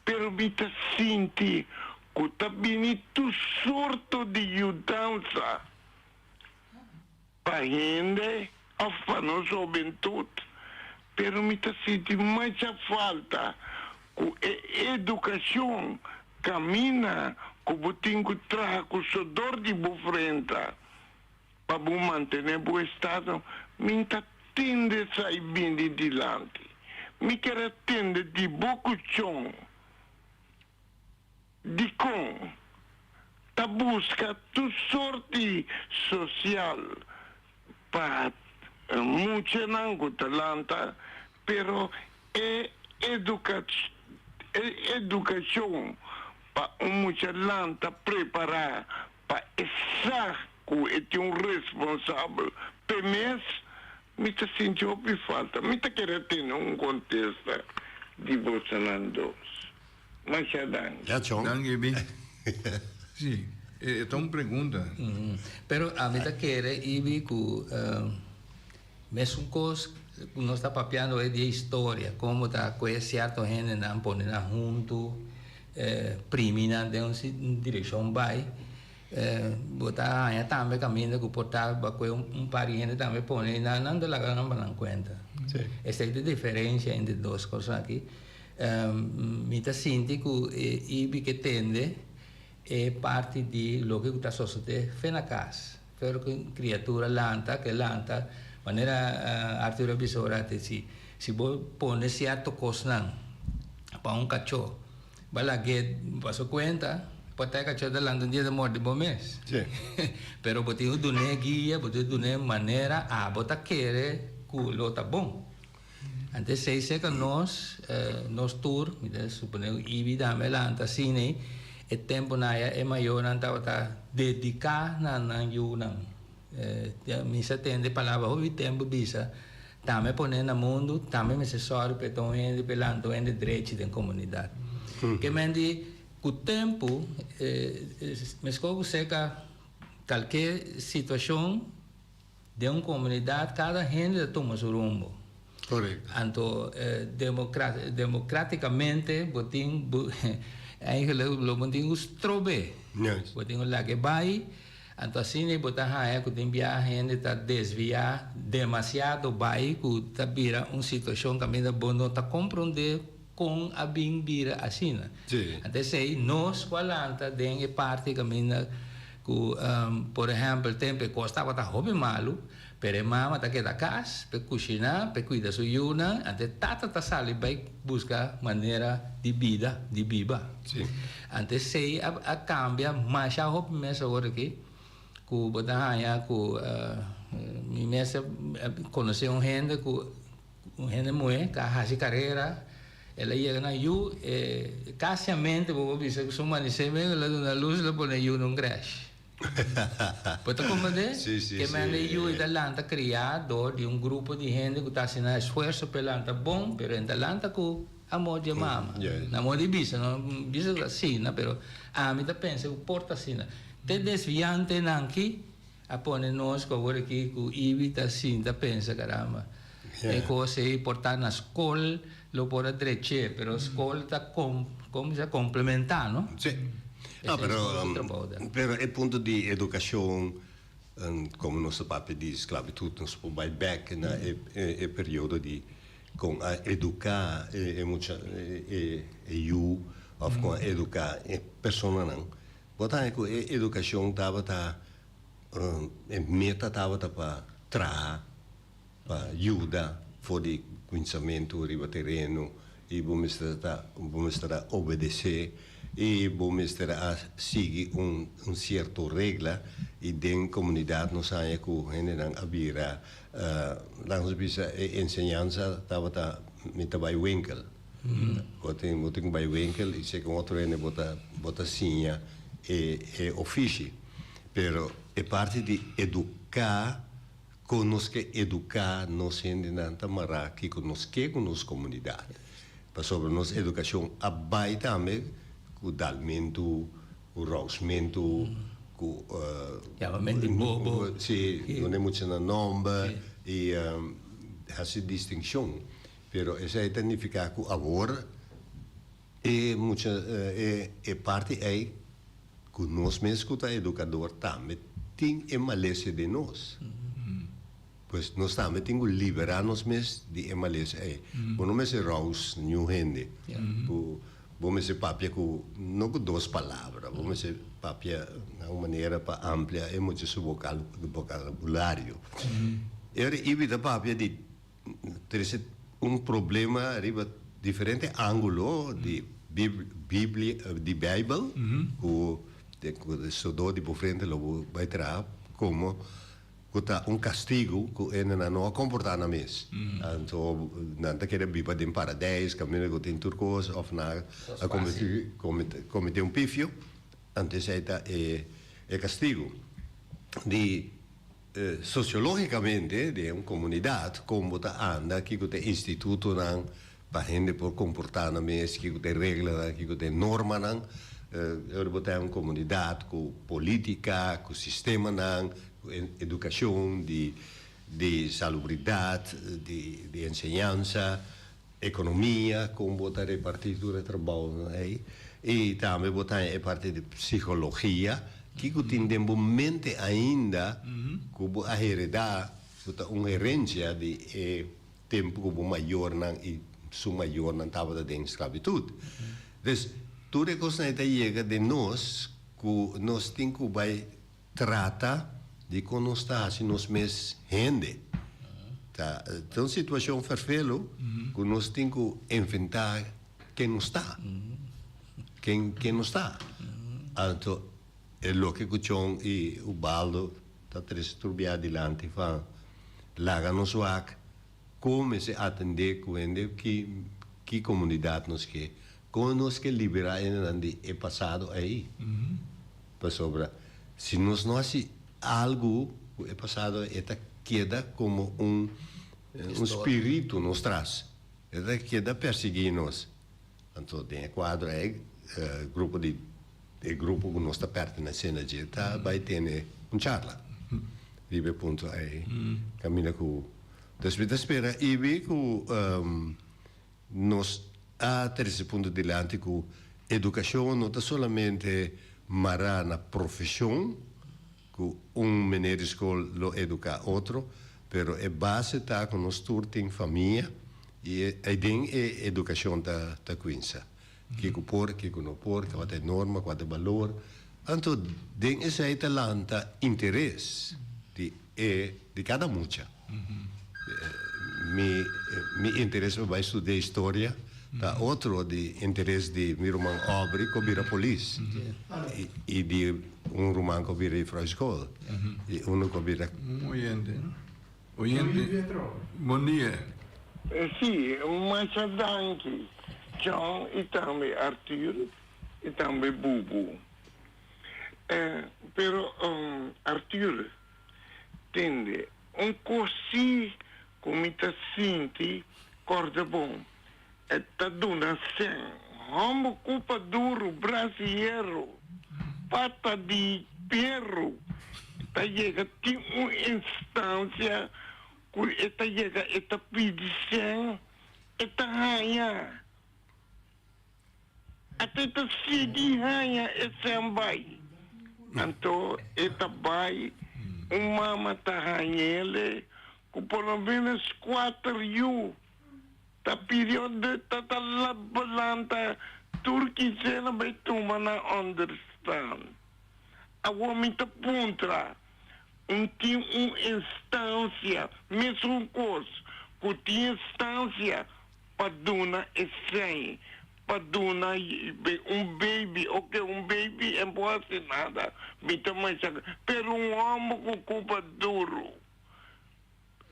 Pero mi ta sinti ku ta bini tur sorto di yudansa pa hende òf pa nos hobentut, pero mi ta sinti masha falta ku e edukashon kaminda ku bo tin ku traha ku sodor di bo frenta pa bo mantené bo estado, mi ta tende esai bini dilanti. Mi kier a tende di bo kuchon. Dikon ta buska tur sorti sosial pa muchanan ku ta lanta, pero e edukashon pa un mucha lanta prepará Pa e sa ku e tin un responsabel p'e mes, mi ta sinti hopi falta. Mi ta kere tene un kontesta di bosonan dos. Masha danki. Ya chon. Danki Ibi. Si, e ta un pregunta. Pero ami ta kere Ibi ku mesun kos ku nos ta papiando e di e historia, komo ta ku e sierto hendenan pone nan huntu. Primi nan den un direccion bay, bo ta haña tambe caminda cu por ta bakue un par di hende tambe pone y nan nan ta laga nan pa nan cuenta. Esey ta e diferencia entre dos cos aki. Mi ta sinti cu e ibi ke tende e parti di loke cu ta sosode fe na cas, pero cu criatura lanta, ke lanta, manera Arthur a bisa ora te si si bo pone cierto cosnan pa un cachó bo a lag'é pa su cuenta, por ta e cachó ta lanta un dia ta morde bo mes. Pero bo tin cu dun'é guia, bo tin cu dun'é manera abo ta kere cu lo ta bon. Antes esei cerca nos, nos tur, mi ta supone cu Ibi tambe lanta asina ei, e temponan aya e mayornan tabata dedica na nan yunan. Mi sa tende palabra hopi tempo bisa, tambe pone na mundu, tambe mester sòru pa e ta un hende, pa e lanta un hende drechi den komunidat. Ke men di ku tempu, meskos ku seka kalke situashon den un komunidat kada hende ta tuma su rumbo. Anto demokratikamente bo tin eigenlijk lo bo tin ku strob'é. Bo tin ku lag'é bai. Anto asina bo ta haña ku tin biaha hende ta desviá demasiado bai ku ta bira un situashon kaminda bo no ta komprondé kon a bin bira asina. Anto esei nos ku a lanta den e parti kaminda. Ku, por ehèmpel, tempu e kos tabata hopi malu, pero e mama ta keda kas p'e kushiná, p'e kuida su yunan, anto e tata ta sali bai buska manera di bida, di biba. Anto esei a a kambia masha hopi mes awor aki, ku bo ta haña ku mi mes a konosé un hende ku Un hende muhé ka hasi karera, el a yega na yu, e kasiamente bo por bisa ku su manisé mes el a duna lus el a pone e yu na un krèsh. Bo ta komprendé? Sí, sí, Ke mende e sí. yu e ta lanta kriá dor di un grupo di hende ku ta hasi nan esfuerso pa e lanta bon, pero e ta lanta ku amor di e mama. Yes. Na amor di bisa, no bisa ku asina, pero ami ta pensa ku por ta asina. Te desviantenan ki A pone nos ku awor aki ku Ibi ta sinta pensa caramba e kos ei por ta na skol lo por a drech'é pero skol ta com como bisa complementa no. Sí. No Esei pero skol su trabou ta. pero e punto di edukashon komo nos ta papia di sklabitut nos por bai bek na e e periodo di kon a eduká e mucha e e yu òf kon a eduká e personanan. Bo ta haña ku e edukashon tabata, e meta tabata pa traha, pa yuda for di kuminsamentu riba tereno i bo mester ta, bo mester a obedesé i bo mester a sigui un un sierto regla i den komunidat nos haña ku hendenan a bira, laga nos bisa e enseñansa tabata mi ta bai winkel. Bo tin bo tin ku bai winkel i seki un otro hende bo ta bo ta siña e e ofishi. Pero e parti di eduká kon nos ke eduká nos hendenan ta mará kiko nos ke ku nos komunidat. Pasobra nos edukashon a bai tambe ku dalmentu, ku rousmentu, ku Yamamentu di bobo. Si, duna e muchanan nòmber i hasi distinshon. Pero esei ta nifiká ku awor e mucha e e parti ei ku nos mes ku ta edukador tambe tin e malesia den nos. Pues nos tambe tin ku liberá nos mes di e malesia ei. Bo no mester rous niun hende. Bo bo mester papia ku no ku dos palabra, bo mester papia na un manera pa amplia e mucha su bokal bokabulario. E ora Ibi ta papia di Trese un problema riba diferente ángulo di Biblia, di Bijbel, ku ku sodó di bo frente lo bo bai traha komo ku ta un kastigu ku hendenan no a komportá nan mes. Anto nan ta kere biba den paradeis kaminda ku tin tur kos òf nan a kometé un pifio, anto esei ta e kastigu di. Sosiológikamente den un komunidat kon bo ta anda, kiko ta e institutonan pa hende por komportá nan mes, kiko ta e reglanan, kiko ta e normanan. Ora bo ta den un komunidat ku polítika, ku sistemanan, ku edukashon di di salubridat, di di enseñansa, ekonomia, kon bo ta repartí tur e trabounan ei. I tambe bo ta haña e parti di psikologia. Kiko tin den bo mente ainda ku bo a heredá, ku ta un herensia di e tempu ku bo mayornan i su mayornan tabata den sklabitut? Dus, tur e kosnan ei ta yega den nos ku nos tin ku bai trata di kon nos ta hasi nos mes hende. Ta un situashon ferfelu ku nos tin ku enfrentá ken nos ta. Ken ken nos ta. Anto e loke ku Chon i Ubaldo ta trese tur bia dilanti van laga nos wak kon mester atendé ku hende ki ki komunidat nos ke, kon nos ke liberá hendenan di e pasado ei. Pasobra si nos no hasi algu ku e pasado ei e ta keda komo un un spiritu nos tras. E ta keda persiguí nos. Anto den e kuadro ei grupo di e grupo ku nos ta pertenesé na dje ta bai tene un charla riba e punto ei kaminda ku dus mi ta spera ibi ku nos a trese punto dilanti ku edukashon no ta solamente mará na profeshon ku un meneer di skol lo eduká otro, pero e base ta ku nos tur tin famia i aiden e edukashon ta ta kuinsa. Kiko por, kiko no por, kua ta e norma, kua ta e balor. Anto den esei ta lanta interes di e di kada mucha. Mi mi interes pa bai studia historia ta otro di interes di mi ruman Aubrey ku a bira polis i di un ruman ku a bira juffrouw school i uno ku a bira. Un oyente. Oyente, bon dia. Sí, masha danki John i tambe Arthur i tambe Bubu. Pero Arthur, tende, un kos sí ku mi ta sinti kòrda bon, e ta duna sèn. Hòmber kupa duru, bras di hierro, pata di pierro, ta yega tin un instansia ku e ta yega e ta pidi sèn, e ta haña. Ata e ta sigui haña e sèn bai. Anto e ta bai, un mama ta hañ'ele ku por lo ménos kuater yu. Ta pidi ònde ta ta lanta tur kinsena bai tuma nan ònderstan. Awor mi ta puntra, un tin un instansia, mesun kos ku tin instansia pa duna e sèn, pa duna un baby, oke un baby en por hasi nada, mi ta masha, pero un hòmber ku kupa duru,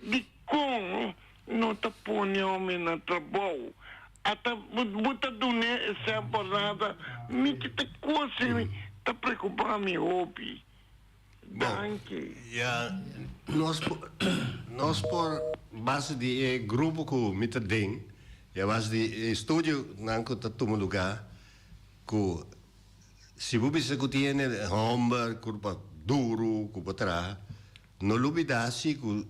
dikon no ta pone hòmber na trabou? Ata bo ta dun'é e sèn por nada, mi ki ta kos ta preokupá mi hopi. Danki. Ya, nos por, nos por base di e grupo ku mi ta den, i a base di e estudionan ku ta tuma lugá, ku si bo bisa ku tin hende hòmber kurpa duru ku por traha, no lubidá si ku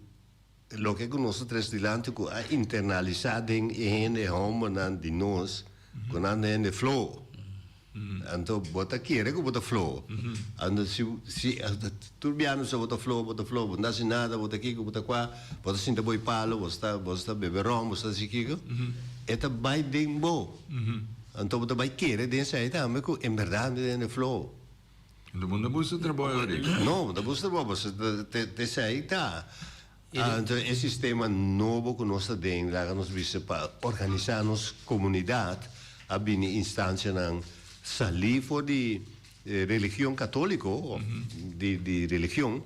loke ku nos ta trese dilanti ku a internalisá den e hende hòmbernan di nos ku nan ta hende floho. Anto bo ta kere ku bo ta floho. Anto si si tur bia nos sa bo ta floho, bo ta floho, bo no ta hasi nada, bo ta kiko, bo ta kua, bo ta sinta boi palo, bo sta bo sta bebe ròm, bo sta hasi kiko, e ta bai den bo. Anto bo ta bai kere den esei tambe ku en bèrdat mi ta hende floho. Anto bo no ta buska trabou ahora? No, bo ta buska trabou, pasobra te esei ta. Anto e sistema nobo ku nos ta den, laga nos bisa pa organisá nos komunidat, a bini instansianan salí for di religion katóliko òf di religion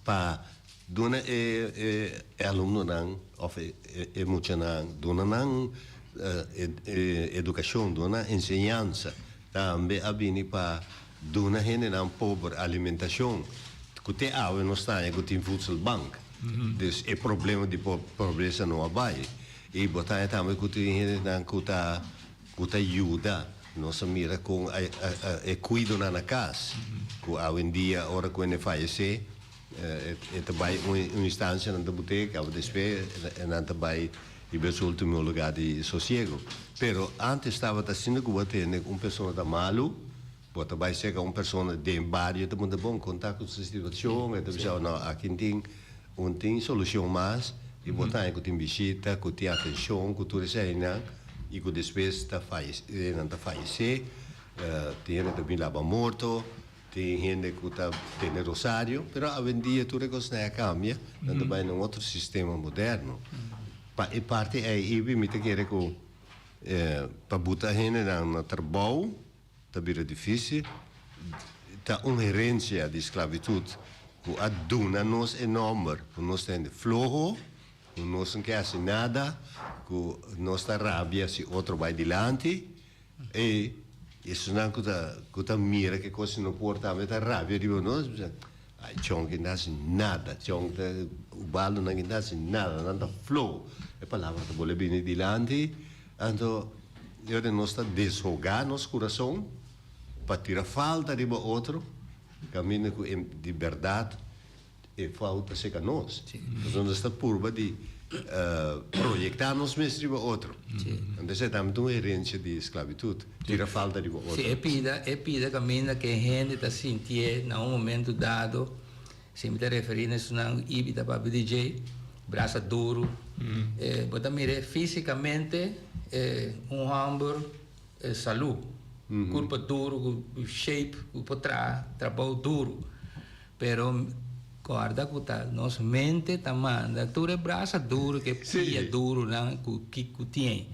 pa duna e alumnonan òf e muchanan, duna nan edukashon, duna nan enseñansa. Tambe a bini pa duna hendenan pober alimentashon, ku te awe nos ta haña ku tin voedselbank. Dus e problema di pobresa no a bai. I bo ta haña tambe ku tin hendenan ku ta ku ta yuda. Nos a mira kon e kuidonan na kas, ku awendia ora ku hende fayesé e ta bai un instansia nan ta but'é, kaba despues nan ta bai Riba es ultimo lugar di sosiego. Pero antes tabata asina cu bo tende un persona ta malu, bo ta bay cerca un persona den bario ta puntra bon con ta cu su situacion, e ta bisa no aki tin un tin solucion mas y bo ta haña cu tin bishita, cu tin atencion, cu tur eseinan y cu despues ta fayece, nan ta fayece, tin hende ta bin laba morto. Tin hende ku ta tene rosario, pero awendia tur e kosnan a kambia, nan ta bai na un otro sistema moderno. Pa e parti ei ibi mi ta kere ku pa buta hendenan na trabou ta bira difisil. Ta un herensia di sklabitut ku a duna nos e nòmber ku nos ta hende floho, ku nos no ke hasi nada, ku nos ta rabia si otro bai dilanti. E esunnan ku ta ku ta mira ke kos no por tambe ta rabia riba nos, bisa, Ai chon ke no hasi nada, chon ta Ubaldonan ke no hasi nada, nan ta flow. E palabra ta bole bini dilanti, anto e ora nos ta deshogá nos kurason pa tira falta riba otro, kaminda ku di bèrdat E fout ta seka nos. Pasobra nos ta purba di proyecta nos mes riba otro. Anto esei tambe ta un herencia di sclavitud, tira falta riba otro. Si, e pida, e pida caminda cu e hende ta sintié na un momento dado, si mi ta referi na esunnan cu Ibi ta papia di dje, brasa duru, bo ta mir'é fisicamente un homber salú. Kurpa duru ku shape ku por traha trabou duru. Pero kòrda ku ta nos mente ta manda tur e brasa duru ku e pia durunan ku ku tin.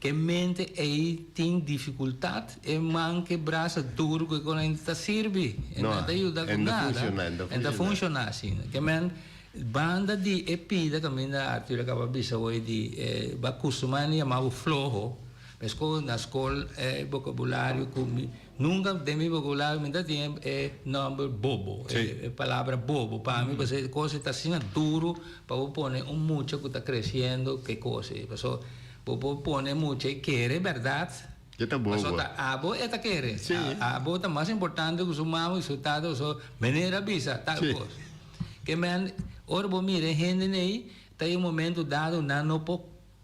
Ku e mente ei tin difikultat e man ku e brasa duru ku e kon ainda ta sirbi. E no ta yuda ku nada. E no ta funshoná asina. Ke men banda di e pida kaminda Arthur a kaba bisa hoy di e bo a kustumá di yama bo floho. Meskos na skol e bokabulario ku mi nunka den mi bokabulario mi ta tin e nòmber bobo, e palabra bobo. Pa mi pasobra e kos ei ta asina duru pa bo pone un mucha ku ta kresiendo ke kos ei. Pasobra bo por pone mucha ei kere bèrdat, pasobra ta abo e ta kere. Abo ta mas importante ku su mama i su tata pasobra meneer a bisa tal kos. Ke men ora bo mira e hende ei ta e momento dado nan no por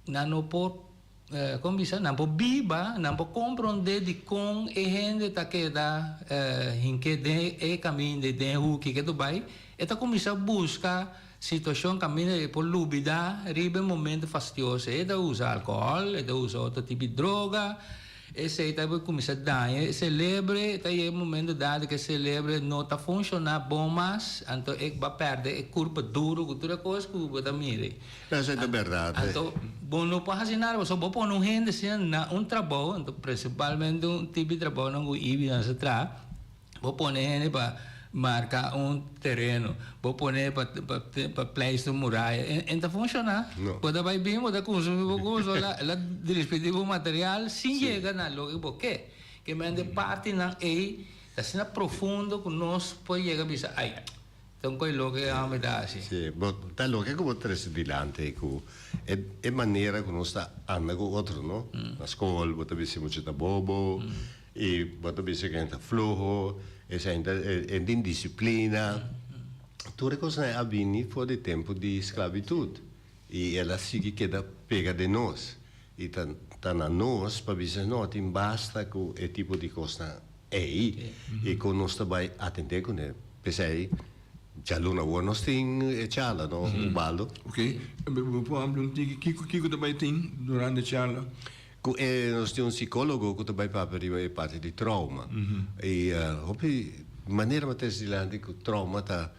nan no por Kon bisa? Nan por biba, nan por komprondé dikon e hende ta keda hink'é den e kaminda, den e huki ke ta bai. E ta kuminsá buska situashon kaminda e por lubidá riba e momento fastioso. E ta usa alkohòl, e ta usa otro tipo di droga. Esei ta kuminsá daña e selebre, ta yega e momento dado ku e selebre no ta funshoná bon mas, anto e ba pèrdè e kurpa duru ku tur e kos ku bo ta mira. Esei ta bèrdat. Anto bo no por hasi nada pasobra bo pone un hende asina na un trabou, anto prinsipalmente un tipo di trabounan ku Ibi nan sa traha, bo pone hende pa marka un tereno, bo pone pa pa pleister un muraya, e no ta funshoná. Bo ta bai bin, bo ta kunsumí bo kos, bo la dispidí bo material sin yega na loke bo ke. Ke mente partinan ei ta asina profundo ku nos por yega bisa ai. Ta un koi loke a mi ta hasi. Sí, bo ta loke ku bo trese dilanti ku e e manera ku nos ta anda ku otro, no? Na skol bo ta bisa mucha ta bobo i bo ta bisa ku hende ta floho, esei ta e tin disiplina. Tur e kosnan a bini for di tempu di sklabitut i el a sigui keda pega den nos. I ta ta na nos pa bisa no tin basta ku e tipo di kosnan ei i kon nos ta bai atendé kuné. P'esei djaluna awor nos tin e charla no Ubaldo? Ok, bo por amplia un tiki kiko kiko ta bai tin durante e charla? Ku e nos tin un sikólogo ku ta bai papia riba e parti di trauma i hopi manera bo ta trese dilanti ku trauma ta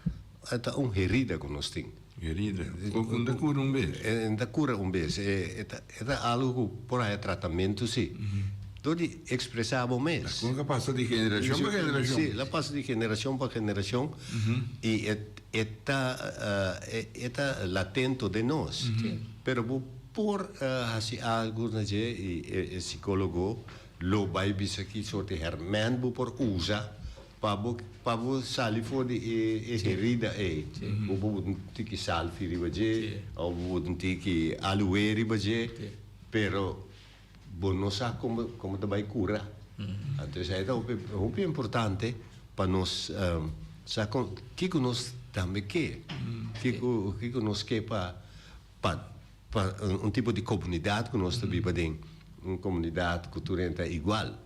ta un herida ku nos tin. Herida, ku no ta kura un bes. E no ta kura un bes. E ta e ta algu ku por haya tratamentu si. Dor di ekspresá bo mes. Kon a pasa di generashon pa generashon. Si, el a pasa di generashon pa generashon i e e ta e ta latento den nos. Pero bo por hasi algu na dje i e sikólogo lo bai bisa ki sorti hèrmènt bo por usa Pa bo pa bo sali for di e e herida ei, bo por bota un tiki salfi riba dje, of bo bota un tiki aloe riba dje, pero bo no sa como como ta bai cura. Anto esei ta hopi hopi importante pa nos sa con kiko nos tambe ke, kiko kiko nos ke pa pa pa un tipo di comunidad cu nos ta biba den, un comunidad cu tur hende ta igual.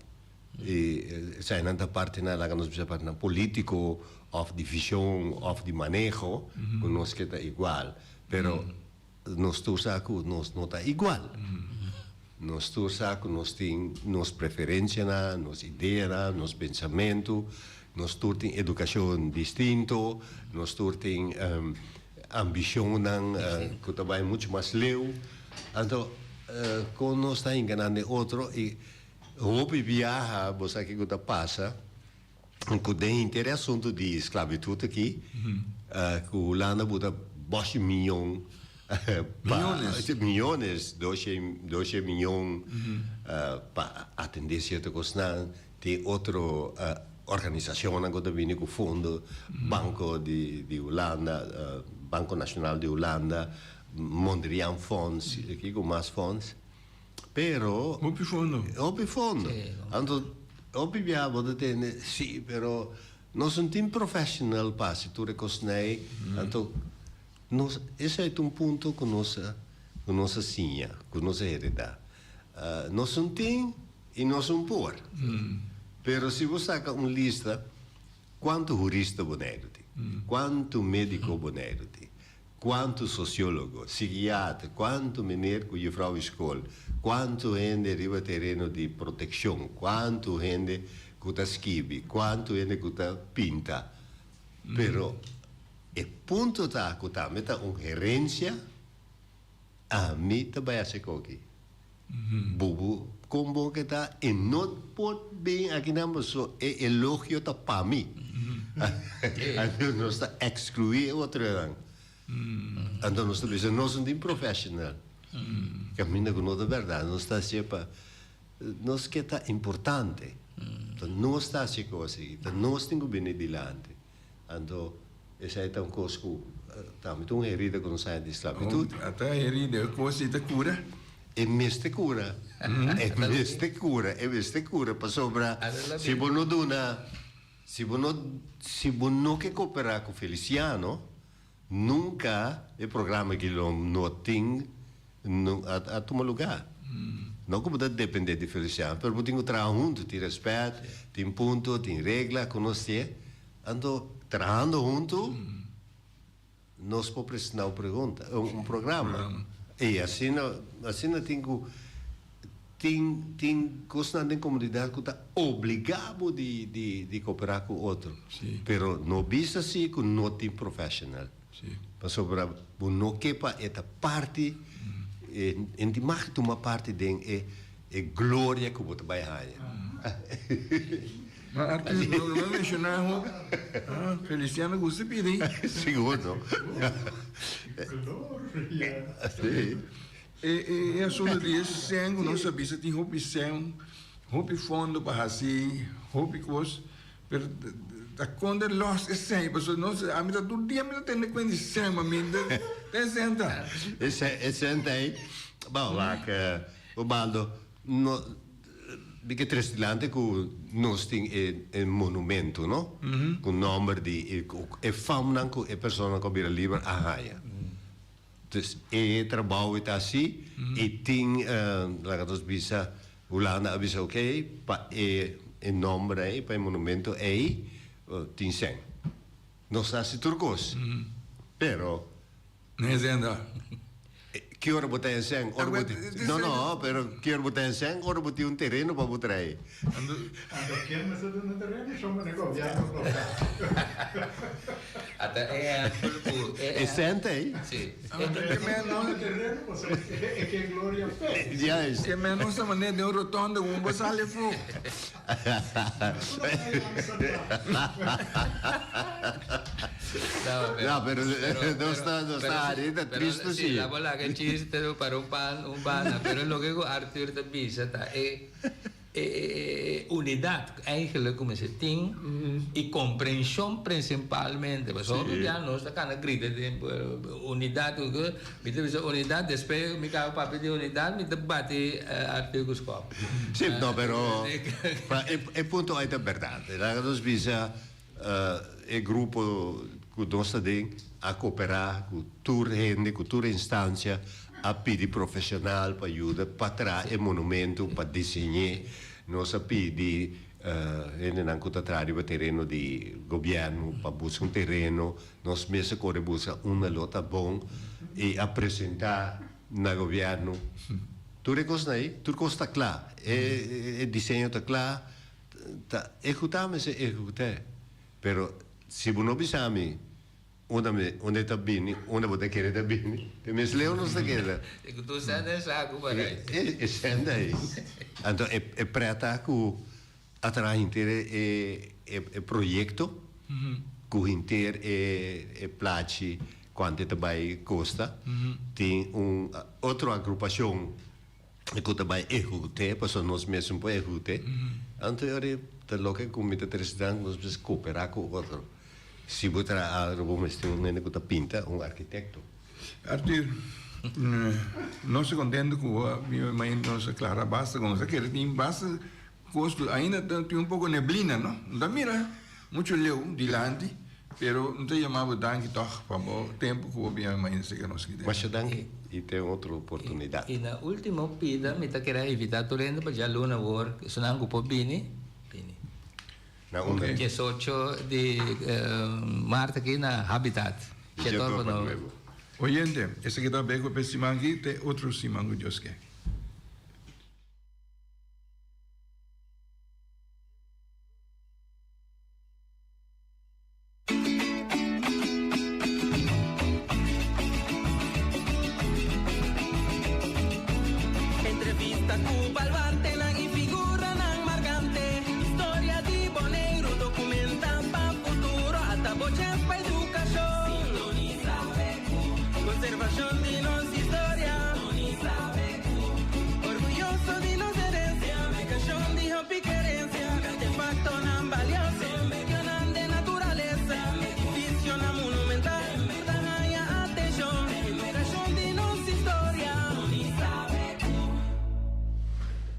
E esainan ta partinan, laga nos bisa partinan politico of di vision of di maneho cu nos ke ta igual. Pero nos tur sa cu nos no ta igual. Nos tur sa cu nos tin nos preferencianan, nos ideanan, nos pensamento. Nos tur tin educacion distinto, nos tur tin ambicionnan cu ta bay mucho mas leu. Anto con nos ta hinca nan den otro y Hopi biaha bo sa kiko ta pasa ku den henter e asuntu di sklabitut aki ku Hulanda buta boshi miyon pa miyones doshe miyon pa atende sierto kosnan tin otro organisashonnan ku ta bini ku fondo banko di Hulanda banko nashonal di Hulanda Mondriaan fonds kiko mas fonds. Pero. Hopi fondo. Hopi fondo. Anto hopi biaha bo ta tende, si, pero nos no tin professional pa hasi tur e kosnan ei. Anto nos, esei ta un punto ku nos a, ku nos a siña, ku nos a heredá. Nos no tin i nos no por. Pero si bo saka un lista, kuantu hurista Boneiru tin? Kuantu médiko Boneiru tin? Kuantu sosiólogo, sikiater, kuantu meneer ku jufrou di skol, kuantu hende riba tereno di protekshon, kuantu hende ku ta skibi, kuantu hende ku ta pinta. Pero e punto ta ku tambe ta un herensia, ami ta bai hasi koki. Bubu kon bon ke ta e no por bin akinan paso e elogio ta pa mi. Anto nos ta exclui e otronan. Anto nos ta bisa nos no tin professional. Caminda cu no ta berdad nos ta hacié pa nos ke ta importante. Ta nos ta haci cos aki, ta nos tin cu bini dilanti. Anto esei ta un kos ku tambe ta un herida ku nos haña di sklabitut. Ta herida, e kos ei ta kura. E mester kura, e mester kura, e mester kura pasobra si bo no duna, si bo no, si bo no ke koperá ku Feliciano, nunka e programa aki lo no tin a tuma lugá. No ku bo ta dependé di Feliciano, pero bo tin ku traha huntu, tin rèspèt, tin punto, tin regla ku nos tin. Anto, trahando huntu, nos por presentá un pregunta, un programa. I asina, asina tin ku tin tin kosnan den komunidat ku ta obligá bo di di di koperá ku otro. Pero no bisa si ku no tin professional. Pasobra bo no ke pa e ta parti, e no tin mag tuma parti den e e gloria ku bo ta bai haña. Ma Arthur, no lo menciona hopi. Ah, Feliciano gusta pidi. Sigur no. Gloria. Sí. E, e, e asunto di e sen ku nos a bisa tin hopi sen, hopi fondo pa hasi, hopi kos, pero ta konde los e sen, pasobra nos, ami ta tur dia mi ta tende kuenta di sen, ma mi ta, ta e sen ta. E sen, e sen ta ei. Bon, wak, Ubaldo, no, Di ke tres dilante ku nos tin e e monumento no, ku nomber di e e famnan ku e personanan ku a bira liber a haña. Dus e trabou e ta hasi i tin laga nos bisa Hulanda a bisa oke pa e e nomber ei pa e monumento ei tin sèn. Nos ta hasi tur kos pero. Nee zenda. Ki ora bo ta en sèn? Ora bo tin, no, no, pero ki ora bo ta en sèn? Ora bo tin un tereno pa bo trae. Anto ken mester duna tereno? Shon mane gobièrnu lokal. Ata e ehèmpel ku e. E sèn ta ei. Si. Anto ken duna tereno pasobra e ke gloria p'e. Juist. Ke men nos ta manera den un rotonde un bo sali afó. No, pero nos ta nos ta hari ta tristo si. La bo laga e chiste para un pan un banda, pero loke ku Arthur ta bisa ta e e unidat eigenlijk ku mester tin i komprenshon prinsipalmente. Pasobra hopi bia nos ta kana grita den unidat mi ta bisa unidat despues mi kaba papia di unidat mi ta bati Arthur ku skòp. Si, no, pero pa e punto ei ta bèrdat. Laga nos bisa e grupo ku nos ta den a koperá ku tur hende, ku tur instansia, a pidi profeshonal pa yuda pa traha e monumento, pa diseñ'é. Nos a pidi hendenan ku ta traha riba tereno di gobièrnu pa buska un tereno. Nos mes a kore buska unda lo ta bon i a presentá na gobièrnu. Tur e kosnan ei, tur kos ta kla. E diseño ta kla, ta ehekutá mester ehekut'é. Pero si bo no bisa mi unda mi, unda e ta bini, unda bo ta kere ta bini, te mes leu nos ta keda. E ku tur sèn den saku por ei. E sèn ta ei. Anto e prèt ku a traha henter e e proyekto, ku henter e e plachi kuantu e ta bai kosta, tin un otro agrupashon ku ta bai ehekut'é, pasobra nos mes no por ehekut'é. Anto e ora ei ta loke ku mi ta trese dilanti, nos mester koperá ku otro. Si bo traha algu bo mester un hende ku ta pinta, un arkitekto. Arthur, nos ta kontento ku bo a bini mainta nos a klara basta ku nos a kere tin basta kos ku ainda tin un poko neblina no. No ta mira muchu leu dilanti pero no ta yama bo danki tog pa bo tempu ku bo bini mainta seka nos kite. Masha danki i te otro oportunidat. I na ultimo pida mi ta kere a invita tur hende pa djaluna awor esunnan ku por bini, bini. Na unda? Diesocho di maart aki na Habitat. Di Jetorpa Nuevo. Oyente, esaki ta Beko p'e siman aki, te otro siman ku Dios ke.